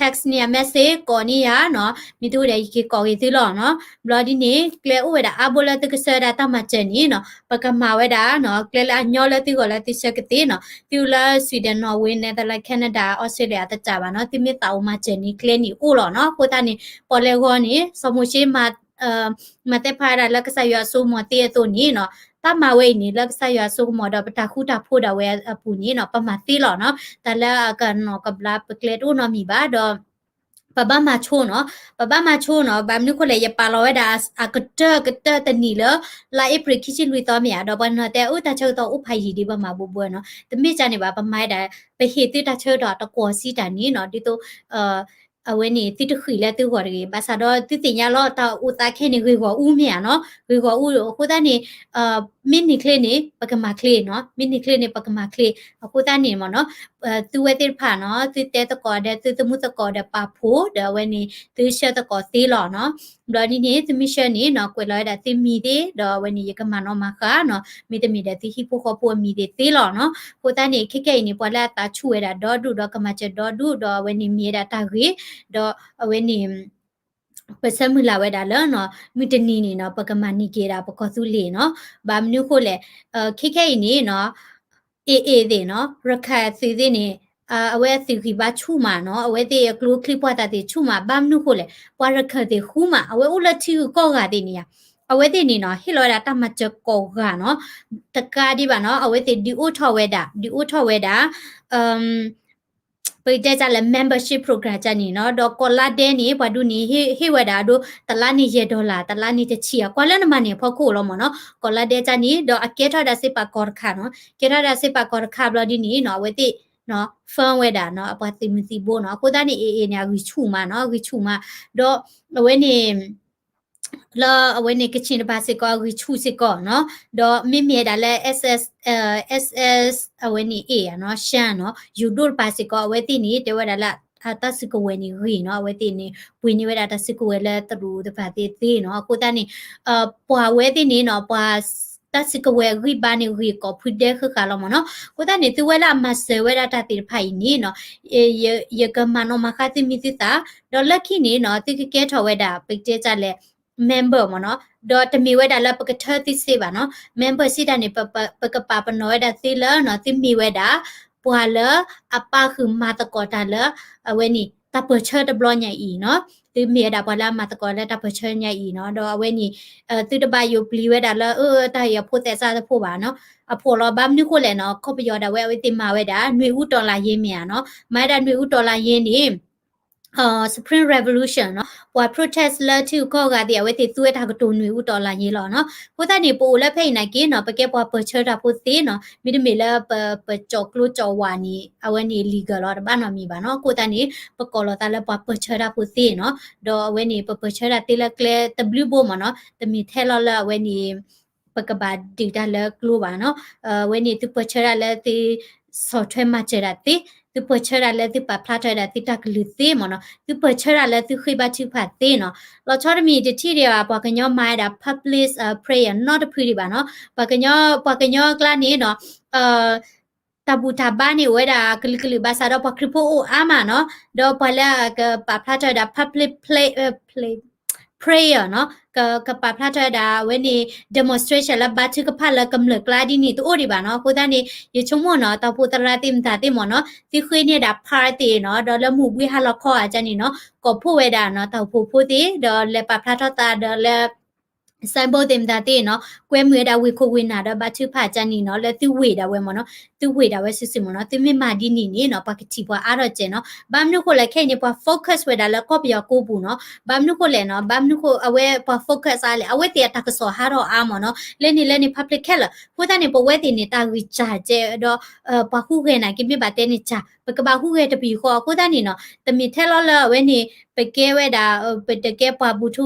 text န့ၢ်ယၤ message ကိးန့ၢ်ယၤနီၤ, မ့ၢ်သုအိၣ်ဒီးယက့ၤကိးက့ၤသုလီၤနီၤ, ဘျီဒ်န့ၣ် ကျဲအိၣ်ဝဲဒၣ်အါဘိလၢသုကဆှၢဝဲဒၣ်တၢ်မၤစၢၤန့ၣ်နီၤ ပကမၤဝဲဒၣ်နီၤ ကျဲလၢအညီလၢသုဂီၢ်လၢသုဆှၢကသ့နီၤ, သုလၢ Sweden Norway Netherlands Canada Australia တစးဘၣ်နီၤ, သုမ့ၢ်သးအိၣ်မၤစၢၤန့ၣ် ကျဲန့ၣ်အိၣ်လီၤနီၤ, အဃိသတးန့ၣ် ပီၣ်လဲၣ်ဂီၤန့ၣ် စီၤမိၤၡ့ မၤသ့ၣ်ဖးဝဲဒၣ်လၢကစၢ်ယွၤအစိကမီၤသ့အသိးန့ၣ်နီၤ, တၢ်မၤဝဲအံၤန့ၣ် လၢကစၢ်ယွၤအစိကမီၤဒီးပတၢ်ဃူတၢ်ဖိးဒၣ်ဝဲအပူၤန့ၣ်နီၤ ပမၤသ့လီၤနီၤ, တၢ်လၢအကနီၤကဘျါပကျဲတအိၣ်နီတမံၤဘၣ်ဒီး ပဘၣ်မၤဆိနီၤ, ပဘၣ်မၤဆိနီၤ, ဘၣ်မနုၤအဃိလဲၣ် ယပာ်လီၤဝဲဒၣ်အကတၢၢ်ကတၢၢ်တနံၣ်လၢ လါအ့ဖြ့ၣ်ခံဆံလွံၢ်သီမ့ၢ်ဧါ, ဒီးပှၤနီၤတဲအၢ တၢ်ဆၢကတီၢ်အိၣ်ဖးယံာ်ဒံး ပမၤဘိးဘိနီၤ, တမ့ၢ်ကန့ၣ်ဘၣ်, ပမၤဝဲဒၣ် ပဟ့ၣ်သုတၢ်ဆၢကတီၢ်တကွီၢ်စံးတၢ်န့ၣ်နီၤ, ဒ်သိး အဝဲန့ၣ် သုတဃံးလၢသုဂီၢ်တဂ့ၤ, ဘၣ်ဆၣ်ဒီးသုသ့ၣ်ညါလီၤ တၢ်အိၣ်သးခဲန့ၣ် ဂ့ၢ်ဂီၢ်အူမ့ၢ်ဧါနီၤ, ဂ့ၢ်ဂီၢ်အူအဃိသတးန့ၣ် မ့ၢ်န့ၢ်ချ့န့ၣ် ပကမၤချ့နီၤ, မ့ၢ်န့ၢ်ချ့န့ၣ် ပကမၤချ့. အဃိသတးန့ၣ်မ့ၢ်နီၤ, သုဝဲသ့ၣ်တဖၣ်နီၤ, သုတဲသကိးဒီး သုသမုၣ်သကိးဒီးပာ်ဖှိၣ် ဒီးအဝဲန့ၣ် သုဆှၢသကိးသ့လီၤနီၤ. ဘျီဒ်န့ၣ် သုမ့ၢ်ဆှၢန့ၣ်နီၤ, ကွဲးလီၤဝဲဒၣ်သုမံၤသ့ၣ်, ဒီးအဝဲန့ၣ် ယကမၤနီၣ်မၤဃါနီၤ, မ့တမ့ၢ်ဒီးသုဟံၣ်ဖိဃီဖိအမံၤသ့ၣ်သ့လီၤနီၤ. အဃိသတးန့ၣ် ခဲခဲအံၤန့ၣ် ပှၤလၢအသးဆူၣ်ဝဲဒၣ်ဒီဒူၣ် ဒီးကမၤစၢၤဒီဒူၣ် ဒီးအဝဲန့ၣ်မ့ၢ်ဝဲဒၣ်တၢ်ဂ့ၤ, ဒီးအဝဲန့ၣ် ပဆၢမုၢ်လၢ်ဝဲဒၣ်လၢနီၤ, မုၢ်တနံၤန့ၣ်နီၤ, ပကမၤန့ၢ်က့ၤဒၣ်ပကီၢ်သူလ့ၤနီၤ. ဘၣ်မနုၤဃိလဲၣ်, ခဲခဲအံၤန့ၣ်နီၤ, အ့ၣ်အ့ၣ်သ့ၣ်နီၤ, ရခၢၣ်သုးသ့ၣ်န့ၣ်, အဝဲအသုးဂံၢ်ဘါဆူၣ်မးနီၤ, အဝဲသ့ၣ်အကျိချံပှၢ်သးသ့ၣ်ဆူၣ်မး, ဘၣ်မနုၤဃိလဲၣ်, ပှၤရခၢၣ်သ့ၣ်ဃူမး, အဝဲအိၣ်လၢထံဂုၤကီၢ်ဂၤသ့ၣ်န့ၣ်ဧါ, အဝဲသ့ၣ်န့ၣ်နီၤ, ဟ့ၣ်လီၤဝဲဒၣ်တၢ်မၤစၢၤကိးဂၤနီၤ, တကးဒံးဘၣ်နီၤ, အဝဲသ့ၣ်ဒုးအိၣ်ထီၣ်ဝဲဒၣ်, ဒုးအိၣ်ထီၣ်ဝဲဒၣ် ပတဲတၢ်လၢ membership program ကန့ၣ်နီၤ, ဒီးကိးလါဒဲးန့ၣ် ပှၤဒိးန့ၣ် ဟ့ၣ်ဝဲဒၣ်အဒိ တလါန့ၣ်ယဲၢ် dollar, တလါန့ၣ်တဆံ, ကွၢ်လၢနမၤန့ၢ်အဖီခိၣ်လီၤမ့ၢ်နီၤ, ကိးလါဒဲးကန့ၣ်, ဒီးအကဲထီၣ်ဒၣ်စ့ပာ်ကီၤတခါနီၤ, ကဲထီၣ်ဒၣ်စ့ပာ်ကီၤတခါဘျီဒ်န့ၣ်နီၤ, အဝဲသ့ၣ် fund ဝဲဒၣ်နီၤ, အပှၤသုးမုၢ်သံၣ်ဘိနီၤ. အဃိသတးန့ၣ် အ့ၣ်အ့ၣ်န့ၣ် အဂံၢ်ဆူၣ်မးနီၤ, အဂံၢ်ဆူၣ်မး, ဒီးအဝဲန့ၣ် လၢအဝဲန့ၣ် ကချ့ၣ်တပၤစ့ၢ်ကီး အဂံၢ်ဆူၣ်စ့ၢ်ကီးနီၤ, ဒီးမ့မ့ၢ်ဝဲဒၣ်လၢ SS အဝဲန့ၣ် အ့ၣ်နီၤ, ရှၢနီၤ, ယိၤဒိၣ်တပၤစ့ၢ်ကီး အဝဲသ့ၣ်န့ၣ် တဲဝဲဒၣ်လၢ တၢ်စုကဝဲၤန့ၣ်ဂ့ၤနီၤ, အဝဲသ့ၣ်န့ၣ် ပှ့ၤန့ၢ်ဝဲဒၣ်တၢ်စုကဝဲၤလၢတရူးတပၤသ့ၣ်သ့နီၤ. အဃိသတးန့ၣ် ပှၤဝဲသ့ၣ်န့ၣ်နီၤ, ပှၤ တၢ်စုကဝဲၤအဂံၢ်ဘါန့ၣ် ဂ့ၤကိးဖုဒဲဃၣ်ဃၣ်လီၤမ့ၢ်နီၤ. အဃိသတးန့ၣ် သုဝဲလၢအမၤစၢၤဝဲဒၣ်တၢ်သ့ၣ်တဖၣ်အံၤန့ၣ်နီၤ, ယကမၤနီၣ်မၤဃါသုမံၤသုသး, ဒီးလၢခံန့ၣ်နီၤ, သုကကဲထီၣ်ဝဲဒၣ် ပကတဲတၢ်လဲၣ် member မ့ၢ်နီၤ, ဒီးတမ့ၢ်ဝဲဒၣ်လၢပကထၢသုစ့ဘၣ်နီၤ, member စံးတၢ်န့ၣ် ပကပာ်ပနီၣ်ဝဲဒၣ်သုလၢနီၤ, သုမ့ၢ်ဝဲဒၣ် ပှၤလၢအပာ်ဃုာ်မၤသကိးတၢ်လၢ အဝဲန့ၣ် တၢ်ပၢၢ်ဆၢတဘျီညါအံၤနီၤ, သုမ့ၢ်ဝဲဒၣ်ပှၤလၢအမၤသကိးလၢတၢ်ပၢၢ်ဆၢညါအံၤနီၤ, ဒီးအဝဲန့ၣ် သုတဘၣ်ယိးပျံၤဝဲဒၣ်လၢ အၢ တၢ်အံၤအဖိသဲးစးတဖိဘၣ်နီၤ, အဖိလီၤ. ဘၣ်မနုၤဃိလဲၣ်နီၤ, ကီၢ်ပယီၤဒၣ်ဝဲ အဝဲသ့ၣ်မၤဝဲဒၣ် နွေဦးတော်လှန်ရေး မ့ၢ်ဧါနီၤ, မၤဝဲဒၣ် နွေဦးတော်လှန်ရေး န့ၣ် Spring Revolution နီၤ, ပှၤ protest လၢထံဂုၤကီၢ်ဂၤသ့ၣ် အဝဲသ့ၣ်သူဝဲတၢ်ကတိၤ နွေဦးတော်လှန်ရေး လီၤနီၤ. အဃိသတးန့ၣ် ပအိၣ်လၢဖဲအံၤနာ်က့နီၤ, ပကဲပှၤပၢၢ်ဆၢတၢ်ဖိသ့နီၤ, မ့တမ့ၢ်လၢပ ပကၠီၣ်ကျိကၠီၣ်ဝါန့ၣ် အဝဲန့ၣ် legal လီၤ, တဘၣ်နီတမံၤဘၣ်နီၤ. အဃိသတးန့ၣ် ပကိးလီၤသးလၢပှၤပၢၢ်ဆၢတၢ်ဖိသ့နီၤ, ဒီးအဝဲန့ၣ် ပပၢၢ်ဆၢတၢ်သ့လၢကျဲတဘျုးဘိမ့ၢ်နီၤ, တမ့ၢ်ထဲလီၤလၢအဝဲန့ၣ် ပကဘၣ်ဒုးတၢ်လၢကျိဘၣ်နီၤ. အဝဲန့ၣ် သုပၢၢ်ဆၢတၢ်လၢသုဆီၣ်ထွဲမၤစၢၤတၢ်သ့, သုပၢၢ်ဆၢတၢ်လၢသုပာ်ဖျါထီၣ်ဝဲဒၣ်သုတၢ်ကလုၢ်သ့မ့ၢ်နီၤ, သုပၢၢ်ဆၢတၢ်လၢသုဃ့ဘါထုကဖၣ်သ့နီၤ. လီၤဆီတမံၤတထံၣ်ဒံးဘၣ် ပှၤကညီမၤဝဲဒၣ် public prayer နီတဖုဒံးဘၣ်နီၤ. ပှၤကညီ ပှၤကညီအကျါန့ၣ်နီၤ တၢ်ဘူၣ်တၢ်ဘါန့ၣ် အိၣ်ဝဲဒၣ်ကလုာ်ကလုာ်ဘၣ်ဆၣ်ဒီး ပှၤခရံာ်ဖိအိၣ်အါမးနီၤ, ဒီးပှၤလၢအကပာ်ဖျါထီၣ်ဝဲဒၣ် public prayer နီၤ, ကပာ်ဖျါထီၣ်ဝဲဒၣ် အဝဲန့ၣ် demonstration လၢဘါထုကဖၣ်လၢကမျၢၢ်ကျါဒ်န့ၣ် တအိၣ်ဒံးဘၣ်နီၤ. အဃိသတးန့ၣ် ယဆိကမိၣ်နီၤ တၢ်အိၣ်ဖှိၣ်သရၣ်သ့ၣ်မတၤသ့ၣ်မ့ၢ်နီၤ, သုဃ့န့ၢ်ဒၣ် part သ့ၣ်နီၤ, ဒီးလၢမုၢ်ဘှံးဟါလီၤခီအကါန့ၣ်နီၤ, ကိးဖှိၣ်ဝဲဒၣ်နီၤ တၢ်အိၣ်ဖှိၣ်ဖိသ့ၣ် ဒီးလဲၤပာ်ဖျါထီၣ်သးဒီးလၢ signboard သ့ၣ်မတၤသ့ၣ်နီၤ, ကွဲမုာ်ဝဲဒၣ်ဝ့ၢ်ခိၣ်ဝ့ၢ်နၢ်ဒီးဘါထုကဖၣ်ကါန့ၣ်နီၤ, လၢသုဝ့ၢ်ဒၣ်ဝဲမ့ၢ်နီၤ, သုဝ့ၢ်ဒၣ်ဝဲစုာ်စုာ်မ့ၢ်နီၤ. သုမ့ၢ်မၤဒ်န့ၣ်န့ၣ်နီၤ ပှၤကထံၣ်ပှၤအါထီၣ်ကဲနီၤ. ဘၣ်မနုၤဃိလဲၣ် ခဲအံၤန့ၣ် ပှၤ focus ဝဲဒၣ်လၢကီၢ်ပယီၤကိးပူၤနီၤ. ဘၣ်မနုၤဃိလဲၣ်နီၤ, ဘၣ်မနုၤဃိ အဝဲပှၤ focus အါလဲၣ်, အဝဲသ့ၣ်အတၢ်ကစီၣ်ဟးထီၣ်အါမ့ၢ်နီၤ, လဲန့ၣ်လဲန့ၣ် public ခဲလၢာ်. အဃိသတးန့ၣ် ပဝဲသ့ၣ်န့ၣ် တၢ်ဂံၢ်စၢ်ကဲဒီး ပှၤဟူးဂဲၤနာ်က့ မ့ၢ်ဘၣ်တဲန့ၣ်စၢ် ပကဘၣ်ဟူးဂဲၤတပယူာ်ဃီ. အဃိသတးန့ၣ်နီၤ တမ့ၢ်ထဲလီၤလၢအဝဲန့ၣ် ပကဲဝဲဒၣ် ပတကဲပှၤဘူၣ်ထူ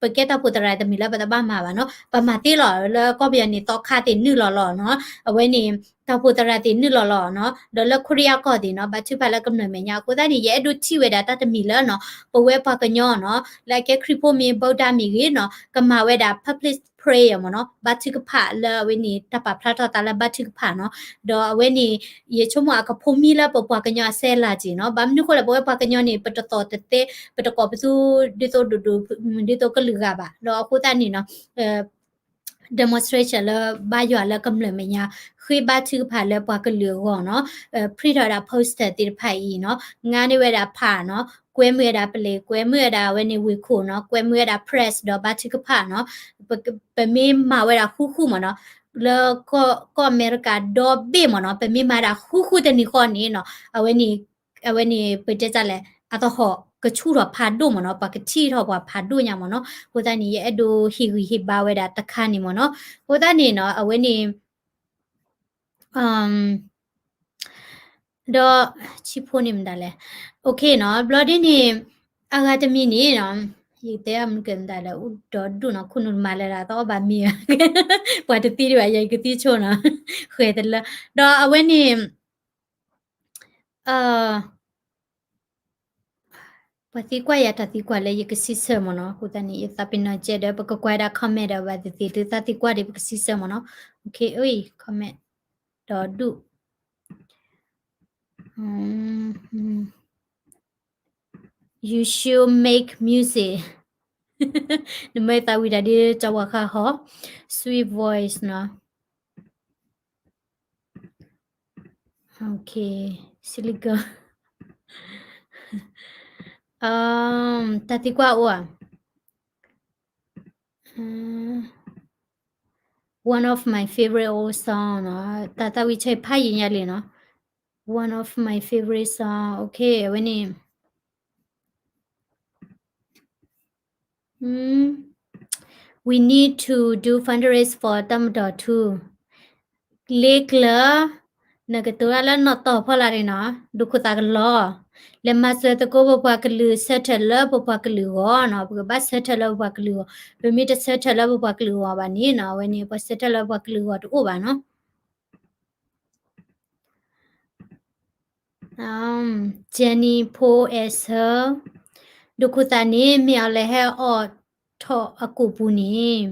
ပကဲတၢ်အိၣ်ဖှိၣ်သရၣ်တမ့ၢ်လၢပတဘၣ်မၤဘၣ်နီၤ, ပမၤသ့လီၤ. လၢကီၢ်ပယီၤန့ၣ် သီခါသ့ၣ်နုာ်လီၤလီၤနီၤ, အဝဲန့ၣ် တၢ်အိၣ်ဖှိၣ်သရၣ်သ့ၣ်နုာ်လီၤလီၤနီၤ, ဒီးလၢခိရံယါကီၢ်သ့ၣ်နီၤ ဘါထုကဖၣ်လၢကမျၢၢ်မဲာ်ညါ. အဃိသတးန့ၣ် ယအဲၣ်ဒိးထံၣ်ဝဲဒၣ်တၢ်တမံၤလၢနီၤ ပဝဲပှၤကညီနီၤ လၢအကဲခရံာ်ဖိမ့ၢ် ဗုဒ္ဓ မ့ၢ်ဂ့ၤနီၤ ကမၤဝဲဒၣ် public prayer မ့ၢ်နီၤ, ဘါထုကဖၣ်လၢအဝဲန့ၣ် တၢ်ပာ်ဖျါထီၣ်သးလၢဘါထုကဖၣ်နီၤ. ဒီးအဝဲန့ၣ် ယဆိကမိၣ်အကဖိမံလၢပပှၤကညီအစဲးလၤက့ၤနီၤ. ဘၣ်မနုၤဃိလဲၣ် ပဝဲပှၤကညီန့ၣ် ပတသီၣ်တသဲ ပတကိးပသူဒ်သိးဒိၣ်ဒိၣ် ဒ်သိးကလုာ်ဂၤဘၣ်. ဒီးအဃိသတးန့ၣ်နီၤ demonstration လၢဘါယွၤလၢကမျၢၢ်မဲာ်ညါ ဃ့ဘါထုကဖၣ်လၢပှၤကလုာ်အဂီၢ်နီၤ, print ထီၣ်ဝဲဒၣ် poster သ့ၣ်တဖၣ်အံၤနီၤ, ငါန့ၢ်ဝဲဒၣ်ဖးနီၤ, ကွဲမုာ်ဝဲဒၣ်ပလံး, ကွဲမုာ်ဝဲဒၣ်အဝဲန့ၣ်ဝ့ၢ်ခိၣ်နီၤ, ကွဲမုာ်ဝဲဒၣ် press ဒီးဘါထုကဖၣ်နီၤ. ပမ့ၢ်မၤဝဲဒၣ်ဃူဃူမ့ၢ်နီၤ, လၢကီၢ်အမဲရကၤဒီဘ့ၣ်မ့ၢ်နီၤ, ပမ့ၢ်မၤဒၣ်ဃူဃူတနံၤဃီန့ၣ်နီၤ, အဝဲန့ၣ် အဝဲန့ၣ် ပတဲတၢ်လဲၣ် အသဟီၣ်ကဆူၣ်ထီၣ်ဖးဒိၣ်မ့ၢ်နီၤ, ပှၤကထံၣ်ထီၣ်ပှၤဖးဒိၣ်ညါမ့ၢ်နီၤ. အဃိသတးန့ၣ် ယအဲၣ်ဒိးဟ့ၣ်ဂံၢ်ဟ့ၣ်ဘါဝဲဒၣ်တခါန့ၣ်မ့ၢ်နီၤ. အဃိသတးန့ၣ်နီၤ အဝဲန့ၣ် ဒီး ဆံဖိန့ၣ်မတၤလဲၣ်. အ နီၤ, ဘျီဒ်န့ၣ် အဂၤတမံၤန့ၣ်နီၤ, ယတဲအမနုၤကဲမတၤလဲၣ် အိၣ်ဒီးဒူၣ်နီၤ ခိၣ်နူာ်တမၤလၢၤဒၣ် သီအီၣ်ဘၣ်မ့ၢ်ဧါ, ပှၤတသံဒံးဘၣ် ယကသံဆိနီၤ, ဃဲၤတလၢ, ဒီးအဝဲန့ၣ် ပှၤသံကွၢ်ယၤတၢ်သံကွၢ်လၢယကစံးဆၢမ့ၢ်နီၤ, အဃိသတးန့ၣ် ယသးပ့ၤနီၣ်ကဲဒီး ပကကွၢ်ဒၣ် comment ဒီးဘၣ်သ့ၣ်သ့ၣ် သုသးသံကွၢ်ဒီးပကစံးဆၢမ့ၢ်နီၤ, အိၣ်ခ့ comment ဒီးဒူၣ် You should make music. နမ့ၢ်သးဝံၤတၢ်ဒ်ကၠီဝါဃါဟီ, sweet voice နီၤ. Okay, Silicon. တၢ်သံကွၢ်အိၣ်ဧါ. One of my favorite old song နီၤ, တၢ်သးဝံၤဆဲဖးယံာ်ညါလံနီၤ. One of my favorite song, okay, အဝဲန့ၣ် We need to do fundraise for တပ်မတော် too. လ့ကျၢၤ, နကတိၤတၢ်လၢနီၣ်တီၢ်ဖီလာ်န့ၣ်နီၤ, ဒိခိၣ်သးကလီၤ, လဲၤမၤစၢၤသကိးပပှၤကလုာ် ဆၢထၢၣ်လၢပပှၤကလုာ်အဂီၢ်နီၤ, ပကဘၣ်ဆၢထၢၣ်လၢပပှၤကလုာ်အဂီၢ်, ပမ့ၢ်တဆၢထၢၣ်လၢပပှၤကလုာ်အဂီၢ်ဘၣ်န့ၣ်နီၤ, အဝဲန့ၣ် ပှၤဆၢထၢၣ်လၢပပှၤကလုာ်အဂီၢ်တအိၣ်ဘၣ်နီၤ. Jenny Paul as her, ဒိခိၣ်သးန့ၣ် မ့ၢ်အီၤလဲၤဟဲအိးထီၣ်အကိာ်ပူၤန့ၣ်,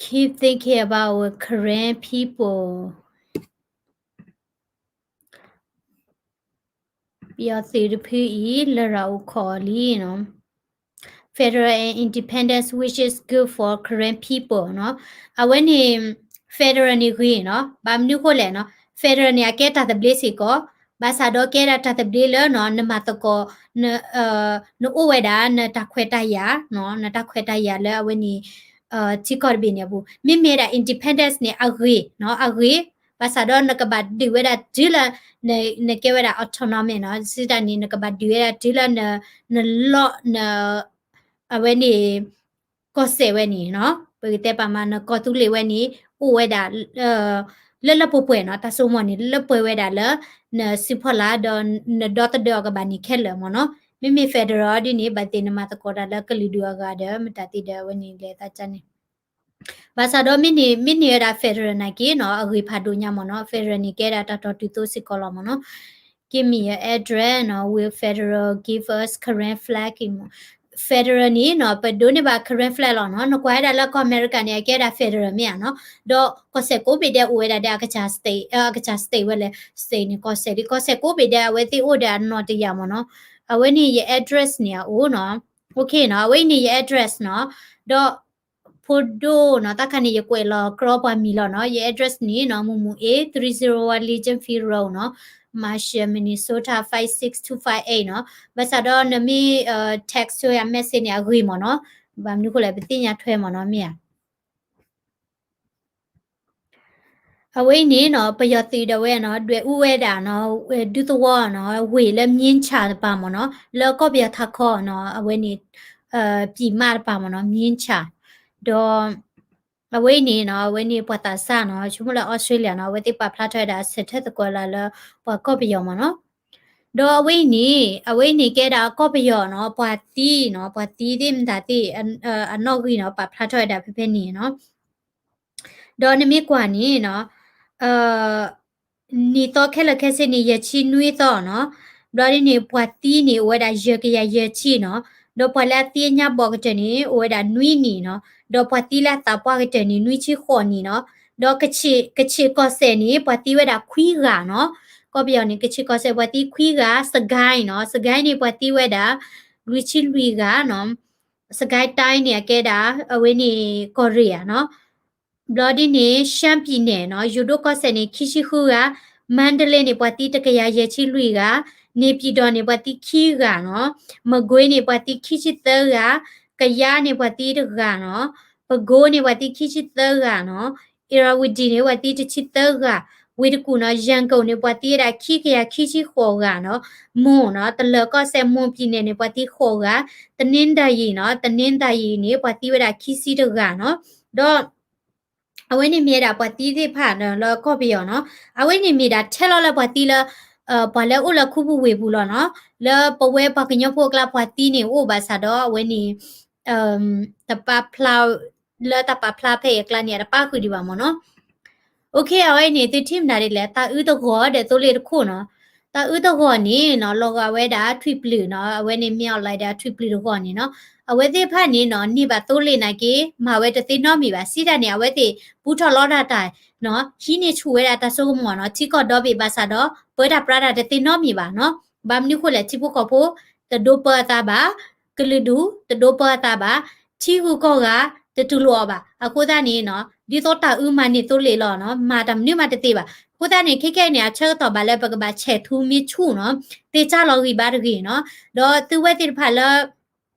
keep thinking about our Karen people. ပယီၤသုးတဖုအံၤ လရာ်အိၣ်ခိးအီၤလံနီၤ, federal and independence which is good for Karen people နီၤ, အဝဲန့ၣ် federal န့ၣ်ဂ့ၤနီၤ, ဘၣ်မနုၤဃိလဲၣ်နီၤ, federal န့ၣ် အကဲတၢ်သဘျ့စ့ၢ်ကီး, ဘၣ်ဆၣ်ဒီးကဲဒၣ်တၢ်သဘျ့လၢနီၤ နမၤသကိး နအိၣ်ဝဲဒၣ် နတၢ်ခွဲးတၢ်ယာ်နီၤ, နတၢ်ခွဲးတၢ်ယာ်လၢအဝဲန့ၣ် ထံကီၢ်တဘ့ၣ်န့ၣ်အပူၤ, မ့မ့ၢ်ဒၣ် independence န့ၣ် အဂ့ၤနီၤ, အဂ့ၤ, ဘၣ်ဆၣ်ဒီးနကဘၣ်ဒုးဝဲဒၣ်တုၤလၢ နကဲဝဲဒၣ် autonomous နီၤ, စံးတၢ်န့ၣ် နကဘၣ်ဒုးဝဲဒၣ်တုၤလၢ နလီၢ် န အဝဲန့ၣ် ကီၢ်စဲၣ်ဝဲန့ၣ်နီၤ, ပကတဲပာ်မး နကီၢ်သူလ့ၤဝဲန့ၣ် အိၣ်ဝဲဒၣ် လၢလၢပှဲၤပှဲၤနီၤ, တၢ်စိကမီၤန့ၣ် လၢပှဲၤဝဲဒၣ်လၢ နစုဖီလာ်ဒီး နဒီသဒၢအီၤကဘၣ်န့ၣ်ခဲလၢာ်မ့ၢ်နီၤ, မ့မ့ၢ် federal ဒ်န့ၣ် ဘၣ်သ့ၣ်နမၤသကိးတၢ်လၢကလုာ်ဒူၣ်အဂၤဒီး မတၤသ့ၣ်ဒီး အဝဲန့ၣ်လဲၤသးကါန့ၣ် ဘၣ်ဆၣ်ဒီးမ့ၢ်န့ၢ် မ့ၢ်န့ၢ်ဝဲဒၣ် federal နာ်က့နီၤ အဂ့ၤဖးဒိၣ်ညါမ့ၢ်နီၤ, federal န့ၣ်ကဲဒၣ်တၢ်တီတုၤသိစ့ၢ်ကီးလီၤမ့ၢ်နီၤ, give me your address နီၤ, will federal give us Karen flag မ့ၢ် federal န့ၣ်နီၤ ပဒိးန့ၢ်ဘၣ် Karen flag လီၤနီၤ, နကွၢ်ဝဲဒၣ်လၢကီၢ်အမဲရကၤန့ၣ် အကဲဒၣ် federal မ့ၢ်ဧါနီၤ, ဒီးကီၢ်စဲၣ်ကိးဘ့ၣ်ဒဲးအိၣ်ဝဲဒၣ်ဒီး အကစၢ် state အကစၢ် state ဝဲလဲၣ် state န့ၣ် ကီၢ်စဲၣ်ဒ် ကီၢ်စဲၣ်ကိးဘ့ၣ်ဒဲး အဝဲသ့ၣ်အိၣ်ဒီးအနီၢ်တယၢ်မ့ၢ်နီၤ, အဝဲန့ၣ်ယ address န့ၣ်အအိၣ်နီၤ, okay နီၤ, အဝဲအံၤန့ၣ်ယ address နီၤ, ဒီး ဖိဒိၣ်နီၤ, တၢ်ခါန့ၣ် ယကွဲးလီၤကြီပှၤမံၤလီၤနီၤ, ယ address န့ၣ်နီၤ မုၢ်မုၢ်အ့ three zero one Legion Field Road နီၤ, Marshall, Minnesota five six two five eight နီၤ, ဘၣ်ဆၣ်ဒီးနမ့ၢ် text ဆိယၤ message န့ၣ် အဂ့ၤမ့ၢ်နီၤ, ဘၣ်မနုၤဃိလဲၣ် ပသ့ၣ်ညါထွဲမ့ၢ်နီၤ မ့ၢ်ဧါ. အဝဲအံၤန့ၣ်နီၤ ပယီၤသုးဒၣ်ဝဲနီၤ ဒွဲၣ်အူဝဲဒၣ်နီၤ ဒူသဝီနီၤ ဝ့ၢ်လၢ မြင်းခြံ တပၤမ့ၢ်နီၤ လၢကီၢ်ပယီၤထးခီနီၤ အဝဲန့ၣ် ပြည်မ တပၤမ့ၢ်နီၤ မြင်းခြံ ဒီး အဝဲအံၤန့ၣ်နီၤ အဝဲန့ၣ်ပှၤသးစၢ်နီၤ ဆိကမိၣ်လၢ Australia နီၤ အဝဲသ့ၣ်ပာ်ဖျါထီၣ်ဝဲဒၣ် ဆဲးထၢၣ်သကိးလၢ ပှၤကီၢ်ပယီၤမ့ၢ်နီၤ ဒီးအဝဲအံၤန့ၣ် အဝဲအံၤန့ၣ်ကဲဒၣ်ကီၢ်ပယီၤနီၤ ပှၤသံနီၤ ပှၤသံသ့ၣ်မတၤသ့ၣ် အနီၣ်ဂံၢ်နီၤ ပာ်ဖျါထီၣ်ဝဲဒၣ်ဖဲဖဲန့ၣ်နီၤ ဒီးနမ့ၢ်ကွၢ်န့ၣ်နီၤ နံၣ်သီခဲလၢာ်ခဲဆ့န့ၣ် ယဲၢ်ဆံနွံသီနီၤ ဘျီဒ်န့ၣ် ပှၤသံန့ၣ် အိၣ်ဝဲဒၣ်ယဲၢ်ကယၤယဲၢ်ဆံနီၤ ဒီးပှၤလၢအသံအညါဘီၣ်ကတၢၢ်န့ၣ် အိၣ်ဝဲဒၣ်နွံနံၣ်နီၤ ဒီးပှၤသံလၢအသးပှၢ်ကတၢၢ်န့ၣ် နွံဆံဃိးနံၣ်နီၤ ဒီးကဆ့ၣ်ကီၢ်စဲၣ်န့ၣ် ပှၤသံဝဲဒၣ်ခွံဂၤနီၤ ကီၢ်ပယီၤန့ၣ် ကဆ့ၣ်ကီၢ်စဲၣ်ပှၤသံခွံဂၤ စကဲန့ၣ်နီၤ စကဲန့ၣ် ပှၤသံဝဲဒၣ် လွံၢ်ဆံလွံၢ်ဂၤနီၤ စကဲတၢ်န့ၣ် အကဲဒၣ် အဝဲန့ၣ် ကီၢ်ရ့ၣ်ဧါနီၤ ဘျီဒ်န့ၣ် ရှမ်းပြည်နယ်နီၤ ယိၤဒိၣ်ကီၢ်စဲၣ်န့ၣ် ခံဆံဃုဂၤ မန္တလေးန့ၣ် ပှၤသံတကယၤယဲၢ်ဆံလွံၢ်ဂၤ နေပြည်တော်န့ၣ် ပှၤသံခံဂၤနီၤ မကွေးန့ၣ် ပှၤသံခံဆံသၢဂၤ ကယားန့ၣ် ပှၤသံတဂၤနီၤ ပဲခူးန့ၣ် ပှၤသံခံဆံသၢဂၤနီၤ ဧရာဝတီန့ၣ် ပှၤသံတဆံသၢဂၤ ဝ့ၢ်တကူၣ်နီၤ ရန်ကုန်န့ၣ် ပှၤသံဝဲဒၣ်ခံကယၤခံဆံဃိးဂၤနီၤ မွန်နီၤ တလၢၤကီၢ်စဲၣ် မွန်ပြည်နယ်န့ၣ် ပှၤသံဃိးဂၤ တနင်္သာရီနီၤ တနင်္သာရီန့ၣ် ပှၤသံဝဲဒၣ်ခံဆံတဂၤနီၤ ဒီး အဝဲန့ၣ်မ့ၢ်ဝဲဒၣ်ပှၤသံသ့ၣ်တဖၣ်လၢကီၢ်ပယီၤနီၤ အဝဲန့ၣ်မ့ၢ်ဒၣ်ထဲလီၤလၢပှၤသံလၢ ပှၤလၢအိၣ်လၢခူပူၤဝ့ၢ်ပူၤလီၤနီၤ. လၢပဝဲပှၤကညီဖိအကျါပှၤသံန့ၣ်အိၣ်ဘၣ်ဆၣ်ဒီး အဝဲန့ၣ် တပာ်ဖျါ လၢတၢ်ပာ်ဖျါဖဲအံၤအကျါန့ၣ် အတပာ်ဃုာ်ဒံးဘၣ်မ့ၢ်နီၤ. အဝဲအံၤန့ၣ် သုထံၣ်မနုၤဒ်လဲၣ်, တၢ်အုးတဂီၤဒီးသိလ့ၣ်တခိၣ်နီၤ. တၢ်အုးတဂီၤန့ၣ်နီၤ လီၤဂာ်ဝဲဒၣ်ထွံၣ်ပျုၢ်နီၤ, အဝဲန့ၣ် မင်းအောင်လှိုင်ဒီးထွံၣ်ပျုၢ်တဂီၤန့ၣ်နီၤ. အဝဲသ့ၣ်တဖၣ်န့ၣ်နီၤ န့ၢ်ဘၣ်သိလ့ၣ်နာ်က့ မၤဝဲတသ့နီတမံၤဘၣ်. စံးတၢ်န့ၣ် အဝဲသ့ၣ်ပူထီၣ်လီတၢ်တၢ်နီၤ, ဟံးန့ၢ်ဆူၣ်ဝဲဒၣ်တၢ်စိကမီၤနီၤ, ထံကီၢ်ဒီဘ့ၣ်ဘၣ်ဆၣ်ဒီး ပၢတၢ်ပြးတၢ်တသ့နီတမံၤဘၣ်နီၤ. ဘၣ်မနုၤဃိလဲၣ်, ထံဖိကီၢ်ဖိ တဒိပၢအသးဘၣ်, ကလုာ်ဒူၣ် တဒိပၢအသးဘၣ်, ထံဂုၤကီၢ်ဂၤ တတူၢ်လိာ်အီၤဘၣ်. အဃိသတးန့ၣ်နီၤ ဒ်သိးတၢ်အုးမၤန့ၢ်သိလ့ၣ်လီၤနီၤ, မၤတၢ်မနုၤမးတသ့ဘၣ်. အဃိသတးန့ၣ် ခဲကနံၣ်အံၤန့ၣ် အဆၢကတီၢ်ဘၣ်လၢပကဘၣ်ဆဲးထူမ့ၢ်ဆူၣ်နီၤ, သ့ၣ်ကၢ်လီၤဂံၢ်ဘါတဂ့ၤနီၤ. ဒီးသုဝဲသ့ၣ်တဖၣ်လၢ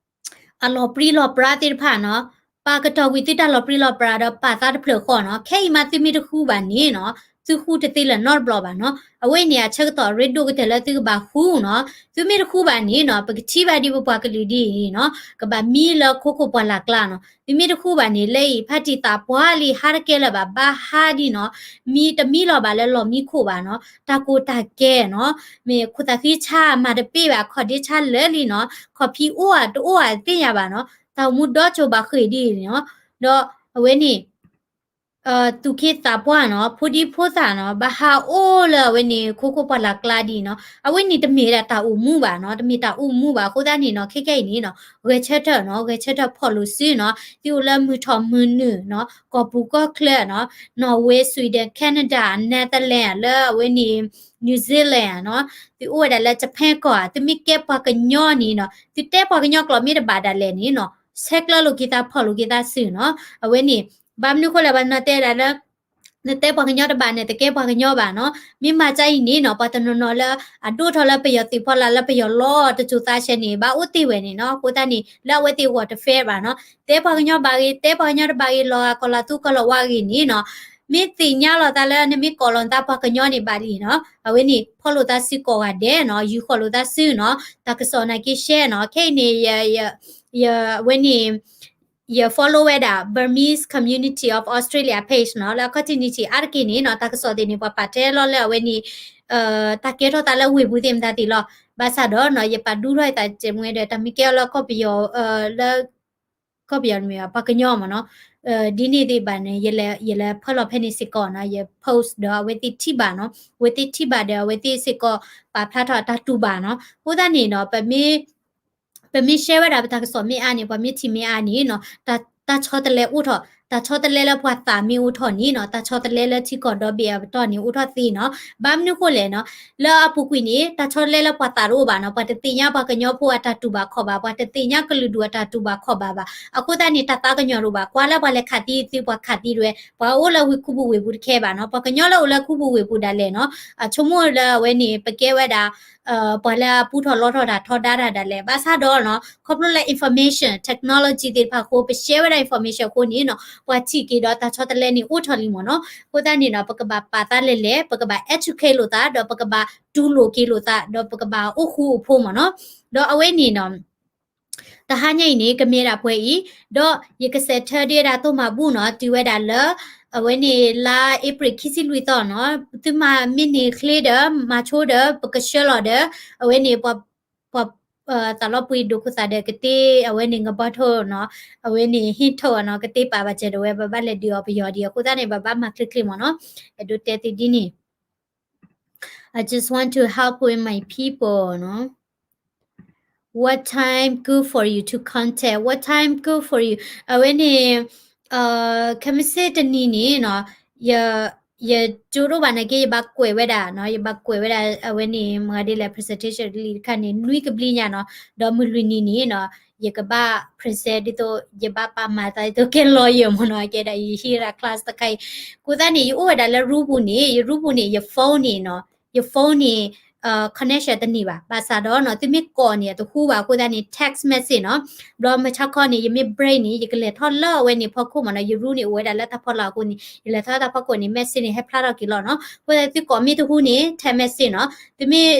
အလီၤပြံလီၤပြါသ့ၣ်တဖၣ်နီၤ, ပာ်ကတီၢ်ကွံာ်သုတၢ်လီၤပြံလီၤပြါဒီးပာ်သးတဖျၢၣ်ဃီနီၤ. ခဲအံၤမးသုမ့ၢ်တဃူဘၣ်န့ၣ်နီၤ, သုဃူတသ့လၢၤနီတဘျီဘၣ်နီၤ. အဝဲန့ၣ် အဆၢကတီၢ်ရ့ဒိၣ်ကတၢၢ်လၢသုကဘၣ်ဃူနီၤ. သုမ့ၢ်တဃူဘၣ်န့ၣ်နီၤ, ပကထံၣ်ဘၣ်ဒ်ပပှၤကလုာ်ဒ်အံၤနီၤ, ကဘၣ်မံလၢခိခိၣ်ပှၢ်လၢ်ကျါနီၤ. သုမ့ၢ်တဃူဘၣ်န့ၣ် လၢအံၤဖါတံၢ်သးပှၢ်လံ ဟါတကဲလၢၤဘၣ် ဘၣ်ဟါဒံးနီၤ, မံတမံလီၤဘၣ်လၢလီၢ်မံခိၣ်ဘၣ်နီၤ. တၢ်ကိၢ်တၢ်ကဲနီၤ, မ့ၢ်ခိၣ်သးဃံဆါမၤတပ့ၢ်ဘၣ် ခီၣ်ဒ့ဆါလၢာ်လံနီၤ, ခီၣ်ဖံးအိၣ်ဧါတအိၣ်ဧါသ့ၣ်ညါဘၣ်နီၤ, တၢ်အိၣ်မူဒီကၠိဘၣ်ဃ့ၢ်ဒ်အံၤနီၤ, ဒီးအဝဲန့ၣ် သူၣ်က့သးပှၢ်နီၤ, ဖိဒံဖိသၣ်နီၤ, ဘၣ်ဟးအိၣ်လၢအဝဲန့ၣ် ခိခိၣ်ပှၢ်လၢ်ကျါဒ်အံၤနီၤ, အဝဲန့ၣ်တမ့ၢ်ဒၣ်တၢ်အိၣ်မူဘၣ်နီၤ, တမ့ၢ်တၢ်အိၣ်မူဘၣ်. အဃိသတးန့ၣ်နီၤ, ခဲကနံၣ်အံၤန့ၣ်နီၤ, ဂဲၤဆၢထၢၣ်နီၤ, ဂဲၤဆၢထၢၣ်ဖီၣ်လိာ်စုနီၤ, သုအိၣ်လၢမုၢ်ထီၣ်မုၢ်နုာ်နီၤ, ကီၢ်ပူၤကီၢ်ချၢနီၤ, Norway, Sweden, Canada, Netherlands လၢအဝဲန့ၣ် New Zealand နီၤ, သုအိၣ်ဝဲဒၣ်လၢ Japan ကီၢ်ဧါ, သုမ့ၢ်ကဲပှၤကညီန့ၣ်နီၤ, သုတဲပှၤကညီကျိာ်မ့ၢ်တဘၣ်ဒၣ်လဲာ်န့ၣ်နီၤ, ဆဲးကျၢလိာ်က့ၤသးဖီၣ်လိာ်က့ၤသးစုနီၤ, အဝဲန့ၣ် ဘၣ်မနုၤဃိလဲၣ် ပှၤနီၤတဲဒၣ်လၢ နတဲပှၤကညီတဘၣ်န့ၣ် တကဲပှၤကညီဘၣ်နီၤ. မ့ၢ်မၤကါအံၤန့ၣ်နီၤ, ပှၤတနီၤနီၤလၢ အဒိၣ်ထီၣ်လၢပယီၤသုးဖီလာ်လၢပယီၤလီတစိၤသးဆဲန့ၣ် ဘၣ်အိၣ်တ့ၢ်ဝဲန့ၣ်နီၤ. အဃိသတးန့ၣ် လၢအဝဲသ့ၣ်အဂီၢ်တ fair ဘၣ်နီၤ. တဲပှၤကညီဘၣ်ဂ့ၤ, တဲပှၤကညီတဘၣ်ဂ့ၤလီၤဂာ်ကီၢ်လီၤသူကီၢ်လီၤဝါဂ့ၤန့ၣ်နီၤ. မ့ၢ်သ့ၣ်ညါလီၤသးလၢနမ့ၢ်ကိးလီၤနသးပှၤကညီန့ၣ်ဘၣ်လံနီၤ. အဝဲန့ၣ် ဖီၣ်လိာ်သးစုကိးဂၤဒဲးနီၤ, ယူၤဃီၤလိာ်သးစုနီၤ. တၢ်ကစီၣ်နာ်က့ share နီၤ. ခဲအံၤန့ၣ် ယ အဝဲန့ၣ် ယ follow ဝဲဒၣ် Burmese Community of Australia page နီၤ, လၢအခီၣ်ထံးနံၣ်ထံးအါတက့ၢ်န့ၣ်နီၤ, တၢ်ကစီၣ်သ့ၣ်န့ၣ် ပှၤပာ်တဲလီၤလၢအဝဲန့ၣ် တၢ်ကဲထီၣ်သးလၢဝ့ၢ်ပူၤသ့ၣ်မတၤသ့ၣ်လီၤ. ဘၣ်ဆၣ်ဒီးနီၤ, ယပာ်ဒူထီၣ်ယသးတမံၤဒီး တၢ်မ့ၢ်ကဲအီၤလၢကီၢ်ပယီၤ လၢ ကီၢ်ပယီၤတမ့ၢ်ဘၣ် ပှၤကညီမ့ၢ်နီၤ, ဒ်န့ၣ်သ့ၣ်တဖၣ်န့ၣ် ယလဲၤဖၢလီၤဖဲန့ၣ်စ့ၢ်ကီးနီၤ, ယ post ဒီးအဝဲသ့ၣ်ထံၣ်ဘၣ်နီၤ, အဝဲသ့ၣ်ထံၣ်ဘၣ်ဒီးအဝဲသ့ၣ်စ့ၢ်ကီးပာ်ဖျါထီၣ်အတၢ်တူၢ်ဘၣ်နီၤ. အဃိသတးန့ၣ်နီၤ, ပမ့ၢ် ပမ့ၢ် share ဝဲဒၣ်ပတၢ်ကစီၣ်မ့ၢ်အါန့ၣ်, ပှၤမ့ၢ်ထံၣ်မ့ၢ်အါန့ၣ်နီၤ, တၢ်ဆီတလဲအိၣ်ထီၣ်, တၢ်ဆီတလဲလၢပှၤသးမ့ၢ်အိၣ်ထီၣ်န့ၣ်နီၤ, တၢ်ဆီတလဲလၢထံကီၢ်ဒီဘ့ၣ်အပတီၢ်န့ၣ်အိၣ်ထီၣ်သ့နီၤ. ဘၣ်မနုၤဃိလဲၣ်နီၤ, လၢအပူၤကွံာ်န့ၣ် တၢ်ဆီတလဲလၢပှၤသးတအိၣ်ဘၣ်နီၤ, ပှၤတသ့ၣ်ညါပှၤကညီဖိအတၢ်တူၢ်ဘၣ်ခီၣ်ဘၣ်, ပှၤတသ့ၣ်ညါကလုာ်ဒူၣ်အတၢ်တူၢ်ဘၣ်ခီၣ်ဘၣ်ဘၣ်. အဃိသတးန့ၣ် တၢ်သးကညီၤတအိၣ်ဘၣ်, ကွၢ်လၢပှၤလဲၤခးသံသု ပှၤခးသံတဝဲ, ပှၤအိၣ်လၢဝ့ၢ်ခူပူၤဝ့ၢ်ပူၤတခဲဘၣ်နီၤ, ပှၤကညီလၢအိၣ်လၢခူပူၤဝ့ၢ်ပူၤဒၣ်လဲာ်နီၤ, အဆိကမိၣ်လၢအဝဲန့ၣ် ပကဲဝဲဒၣ် ပှၤလၢအပူထီၣ်လီထီၣ်တၢ်ထီဒါတၢ်ဒၣ်လဲာ်. ဘၣ်ဆၣ်ဒီးနီၤ, ခီဖျိလၢ information technology သ့ၣ်တဖၣ်အဃိ, ပ share ဝဲဒၣ် information အဃိန့ၣ်နီၤ, ပှၤထံၣ်က့ၤဒီးတၢ်ဆီတလဲန့ၣ်အိၣ်ထီၣ်လံမ့ၢ်နီၤ. အဃိသတးန့ၣ်နီၤ, ပကဘၣ်ပာ်သးလဲၢ်လဲၢ်, ပကဘၣ် educate လိာ်သး, ဒီးပကဘၣ်တူၢ်လိာ်က့ၤလိာ်သး, ဒီးပကဘၣ်အိၣ်ဃူအိၣ်ဖိးမ့ၢ်နီၤ. ဒီးအဝဲန့ၣ်နီၤ တဟါညါအံၤန့ၣ် ကမ့ၢ်ဒၣ်ပှဲၤအံၤ, ဒီးယကစးထၢဒံးဝဲဒၣ်သိၣ်မၤဘူၣ်နီၤ, တုၤဝဲဒၣ်လၢ အဝဲန့ၣ်လါအ့ဖြ့ၣ်ခံဆံလွံၢ်သီနီၤ, သုမၤမ့ၢ်န့ၢ်ချ့ဒီး မၤဆိဒီး ပကဆှၢလီၤဒီး အဝဲန့ၣ် ပှၤ ပှၤ သးလီၤပှ့ၤဒိၣ်ခိၣ်သးဒီးကသ့ အဝဲန့ၣ် ငဘီထိၣ်နီၤ, အဝဲန့ၣ် ဟ့ၣ်ထိၣ်နီၤ, ကသ့ပာ်ဘၣ်စၢၤဒီးဝဲ ဘၣ်ဘၣ်လဲၤဒုးအီၤပယီၤဒံး, အဃိသတးန့ၣ် ဘၣ်ဘၣ်မၤချ့ချ့မ့ၢ်နီၤ, အဲၣ်ဒိးတဲသုဒ်န့ၣ် I just want to help with my people နီၤ. What time good for you to contact? What time good for you? အဝဲန့ၣ် ခဲမုၢ်ဆ့ၣ်တနံၤန့ၣ်နီၤ, ယ ယကၠိဒိၣ်ဘၣ်နာ်က့ ယဘၣ်ကွဲးဝဲဒၣ်နီၤ, ယဘၣ်ကွဲးဝဲဒၣ် အဝဲန့ၣ် မ့ၢ်ဒ်လဲၣ် presentation လံတခါန့ၣ် နွံကဘျံးညါနီၤ, ဒီးမုၢ်လွံၢ်နံၤန့ၣ်နီၤ, ယကဘၣ် present ဒ်သိး ယဘၣ်ပာ်မၤသးဒ်သိးကဲ lawyer မ့ၢ်နီၤ, ကဲဒၣ်ယဟံးဒၣ် class တခါအံၤ, အဃိသတးန့ၣ် ယအိၣ်ဝဲဒၣ်လၢ room ပူၤန့ၣ်, ယ room ပူၤန့ၣ် ယ phone န့ၣ်နီၤ, ယ phone န့ၣ် connection တန့ၢ်ဘၣ်, ဘၣ်ဆၣ်ဒီးနီၤ သုမ့ၢ်ကိးန့ၣ် အတဟူဘၣ်အဃိသတးန့ၣ် text message နီၤ, ဘျီမုၢ်ဆါခီန့ၣ် ယမ့ၢ် break န့ၣ် ယကလဲၤထီၣ်လၢအဝဲန့ၣ်ဖီခိၣ်မ့ၢ်နီၤ, ယ room န့ၣ် အိၣ်ဝဲဒၣ်လၢတၢ်ဖီလာ်အဃိန့ၣ် ယလဲၤထီၣ်လၢတၢ်ဖီခိၣ်န့ၣ် message န့ၣ် ဟဲဖျါထီၣ်က့ၤလီၤနီၤ, အဃိသတးသုကိးမ့ၢ်တဟူန့ၣ် text message နီၤ,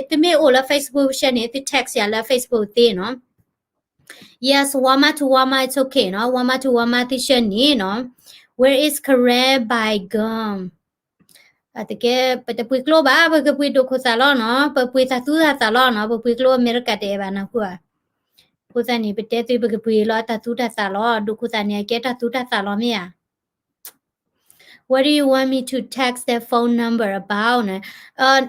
သုမ့ၢ်အိၣ်လၢ Facebook share န့ၣ် သု text ယၤလၢ Facebook သ့နီၤ. Yes, Walmart to Walmart, it's okay နီၤ, Walmart to Walmart သု share န့ၣ်နီၤ, Where is Karen by Gum? အတကဲ ပတပှ့ၤကျိဘၣ် ပကပှ့ၤဒိၣ်ခိၣ်သၣ်လီၤနီၤ, ပပှ့ၤတၢ်သူတၢ်သၣ်လီၤနီၤ, ပပှ့ၤကျိအမဲရကၤတအဲၣ်ဘၣ်နၢ်ဟူဧါ. အဃိသတးန့ၣ် ပတဲသုပကပှ့ၤလီၤတၢ်သူတၢ်သၣ်လီၤ, ဒိၣ်ခိၣ်သၣ်န့ၣ် အကဲတၢ်သူတၢ်သၣ်လီၤမ့ၢ်ဧါ. What do you want me to text that phone number about န့ၣ်,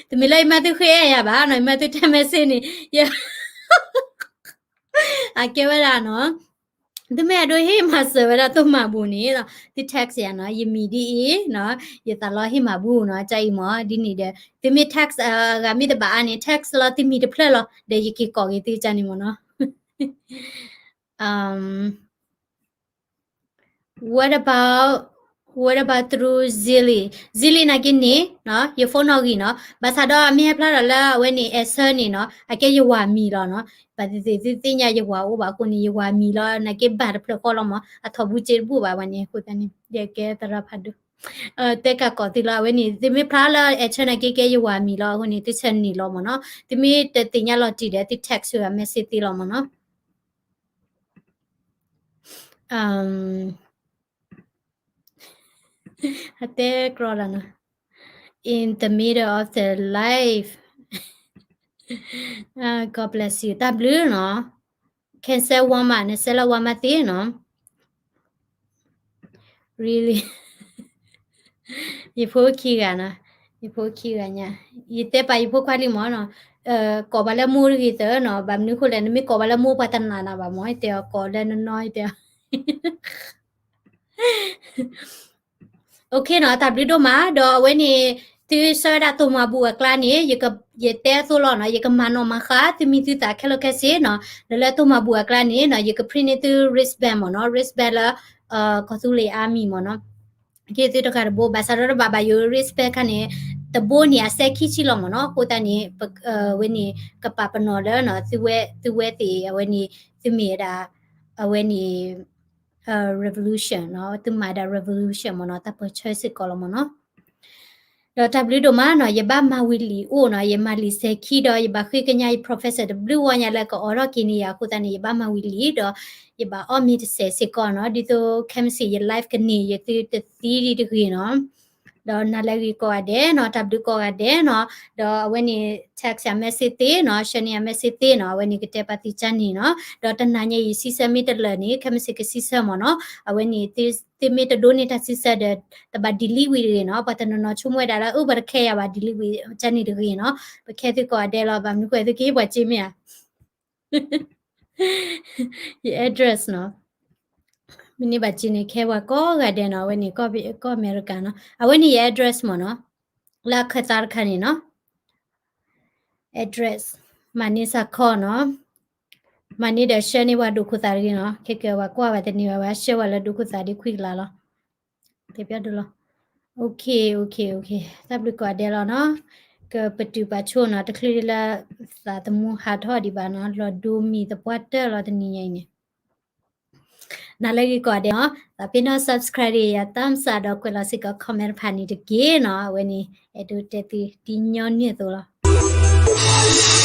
တမ့ၢ်လၢယမၤသုဃ့အဲၣ်ယၤဘၣ်နီၤ, ယမၤသု text message န့ၣ် ယ အကဲဝဲဒၣ်နီၤ, သုမ့ၢ်အဲၣ်ဒိးဟ့ၣ်မၤစၢၤဝဲဒၣ်သိၣ်မၤဘူၣ်န့ၣ်, သု text ယၤနီၤ, ယမံၤဒ်အံၤနီၤ, ယသးလီဟ့ၣ်မၤဘူၣ်နီၤ, ကအံၤမ့ၢ်ဒ်န့ၣ်ဒီး သုမ့ၢ် text အဂၤမ့ၢ်တဘၣ်အါန့ၣ် text လီၤသုမံၤတဖျၢၣ်လီၤ, ဒီးယက့ၤကိးက့ၤသုကန့ၣ်မ့ၢ်နီၤ. What about, what about through Zelle? Zelle နာ်က့န့ၣ် ယ phone နီၣ်ဂံၢ်နီၤ, ဘၣ်ဆၣ်ဒီးမ့ၢ်ဟဲဖျါထီၣ်လၢအဝဲန့ၣ် Airtel န့ၣ်နီၤ, အကဲယဝၤမံၤလီၤနီၤ, ဘၣ်သ့ၣ်သ့ၣ်သုသ့ၣ်ညါယဝၤအိၣ်ဘၣ်အဃိန့ၣ် ယဝၤမံၤလီၤ, နာ်က့ဘၣ်တဖျၢၣ်ဃီလီၤမး, အထီၣ်ဘူးစ့တဘူၣ်ဘၣ်ဝဲန့ၣ်, အဃိသတးန့ၣ် ယကဲသရၣ်ဖးဒိၣ် တဲကးကိးသုလီၤ, အဝဲန့ၣ် သုမ့ၢ်ဖျါလၢ Airtel နာ်က့ကဲယဝၤမံၤလီၤ, အဃိန့ၣ် သုဆၢနံၤလီၤမ့ၢ်နီၤ, သုမ့ၢ်တသ့ၣ်ညါလီၤတံၢ်ဒီး သု text ဝဲ message သ့လီၤမ့ၢ်နီၤ. အတဲကြီလီၤနီၤ, in the middle of the life, God bless you, တၢ်ဘျုးနီၤ, cancel Walmart နဆဲးလၢ Walmart သ့နီၤ, really, ယဖိခံဂၤနီၤ, ယဖိခံဂၤညါ, ယတဲပာ်ယဖိခွါလံမ့ၢ်နီၤ, ကိးပှၤလၢမိၢ်တဂ့ၤသၢနီၤ, ဘၣ်မနုၤဃိလဲၣ် နမ့ၢ်ကိးပှၤလၢမိၢ်ပှၤတနာ်နၤဘၣ်မ့ၢ်, ယတဲအီၤကိးလၢနနီၢ် ယတဲအီၤ OK နီၤ, တၢ်ဘျုးဒိၣ်မး, ဒီးအဝဲန့ၣ် သုဆှၢဝဲဒၣ်သိၣ်မၤဘူၣ်အကျါန့ၣ် ယတဲအသိးလီၤနီၤ, ယကမၤနီၣ်မၤဃါ သုမံၤသုသးခဲလၢာ်ခဲဆ့နီၤ, လၢလၢသိၣ်မၤဘူၣ်အကျါန့ၣ်နီၤ, ယက print န့ၢ်သု wristband မ့ၢ်နီၤ, wristband လၢ ကီၢ်သူလ့ၤ Army မ့ၢ်နီၤ, က့ၤသုတဂၤတဘိ, ဘၣ်ဆၣ်ဒီးတဘၣ်ဘၣ်ယိၤ wristband ခါန့ၣ် တဘိန့ၣ် အစဲခံဆံလီၤမ့ၢ်နီၤ, အဃိသတးန့ၣ် ဝဲန့ၣ် ကပာ်ပနီၣ်လၢနီၤ, သုဝဲသ့ၣ် အဝဲန့ၣ် သုမ့ၢ်ဝဲဒၣ် အဝဲန့ၣ် revolution နီၤ, သုမၤဒၣ် revolution မ့ၢ်နီၤ, တၢ်ပၢၢ်ဆၢစ့ၢ်ကီးလီၤမ့ၢ်နီၤ. ဒီးတၢ်ဘျုးဒိၣ်မးနီၤ, ယဘၣ်မၤဝံၤလံာ်အိၣ်နီၤ, ယမၤလံာ်စဲၤခံဒီး ယဘၣ်ဃ့ကညးယ professor တဘျုးဝီညါလၢကအီထီၣ်က့ၤန့ၢ်ယၤအဃိသတးန့ၣ် ယဘၣ်မၤဝံၤလံာ်ဒီး ယဘၣ်အီၣ်မ့ၤတစဲးစ့ၢ်ကီးနီၤ, ဒ်သိးခဲမုၢ်ဆ့ၣ်ယ live ကန့ၢ် ယသုတသံဒံးတဂ့ၤနီၤ. ဒီးနၤလၢအဂ့ၤကိးဂၤဒဲးနီၤ, တၢ်ဘျုးကိးဂၤဒဲးနီၤ, ဒီးအဝဲန့ၣ် text ယၤ message သ့နီၤ, ဆှၢန့ၢ်ယၤ message သ့နီၤ, အဝဲန့ၣ်ကတဲပာ်သုကန့ၣ်နီၤ, ဒီးတနၤညါအံၤစံးဆၢမ့ၢ်တလၢာ်န့ၣ် ခဲမုၢ်ဆ့ၣ်ကစံးဆၢမ့ၢ်နီၤ, အဝဲန့ၣ် သုမ့ၢ်တဒိးန့ၢ်တၢ်စံးဆၢဒီး တဘၣ် delete ဝံၤတဂ့ၤနီၤ, ပှၤတနီၤနီၤဆိကမိၣ်ဝဲဒၣ်လၢ အၢ ပှၤတခဲယၤဘၣ် delete ဝံၤကန့ၣ်တဂ့ၤနီၤ, ပခဲသုကိးဂၤဒဲးလီၤ, ဘၣ်မနုၤဃိသုကဟ့ၣ်ပှၤစ့မ့ၢ်ဧါ ယ address နီၤ, မ့ၢ်န့ၢ်ဘၣ်စ့န့ၣ် ခဲပှၤကိးဂၤဒဲးနီၤ, အဝဲန့ၣ် ကီၢ်အမဲရကၤနီၤ, အဝဲန့ၣ်ယ address မ့ၢ်နီၤ, လၢအခၢၣ်သးတခါန့ၣ်နီၤ, address, မၤန့ၢ်စ့ၢ်ကီးနီၤ, မၤန့ၢ်ဒီးဆှၢန့ၢ်ပှၤဒိၣ်ခိၣ်သးတဂ့ၤနီၤ, ခဲကဲပှၤကွၢ်ဝဲတန့ၢ်ဘၣ်, ပှၤဆှၢဝဲလၢဒိၣ်ခိၣ်သးဒ်ခွံကလးလီၤ, တဲပျီဒိလီၤ, OK, OK, OK, တၢ်ဘျုးကိးဂၤဒဲးလီၤနီၤ, ကပတုာ်ပာ်ဆိနီၤ, တချုးလၢသးသမူဟးထီၣ်ဒံးဘၣ်နီၤ, လီၤဒိမံၤသပှၢ်တၢၢ်လီၤတနံၤညါအံၤန့ၣ် နၤလၢအဂ့ၤကိးဂၤဒဲးနီၤ, သးပ့ၤနီၣ် subscribe ယၤ thumbs up ဒီးကွဲးလီၤစ့ၢ်ကီး comment တဖၣ်န့ၣ်တက့ၢ်နီၤ, အဝဲန့ၣ် အဲၣ်ဒိးတဲသုဒ်ညီနုၢ်အသိးလီၤ.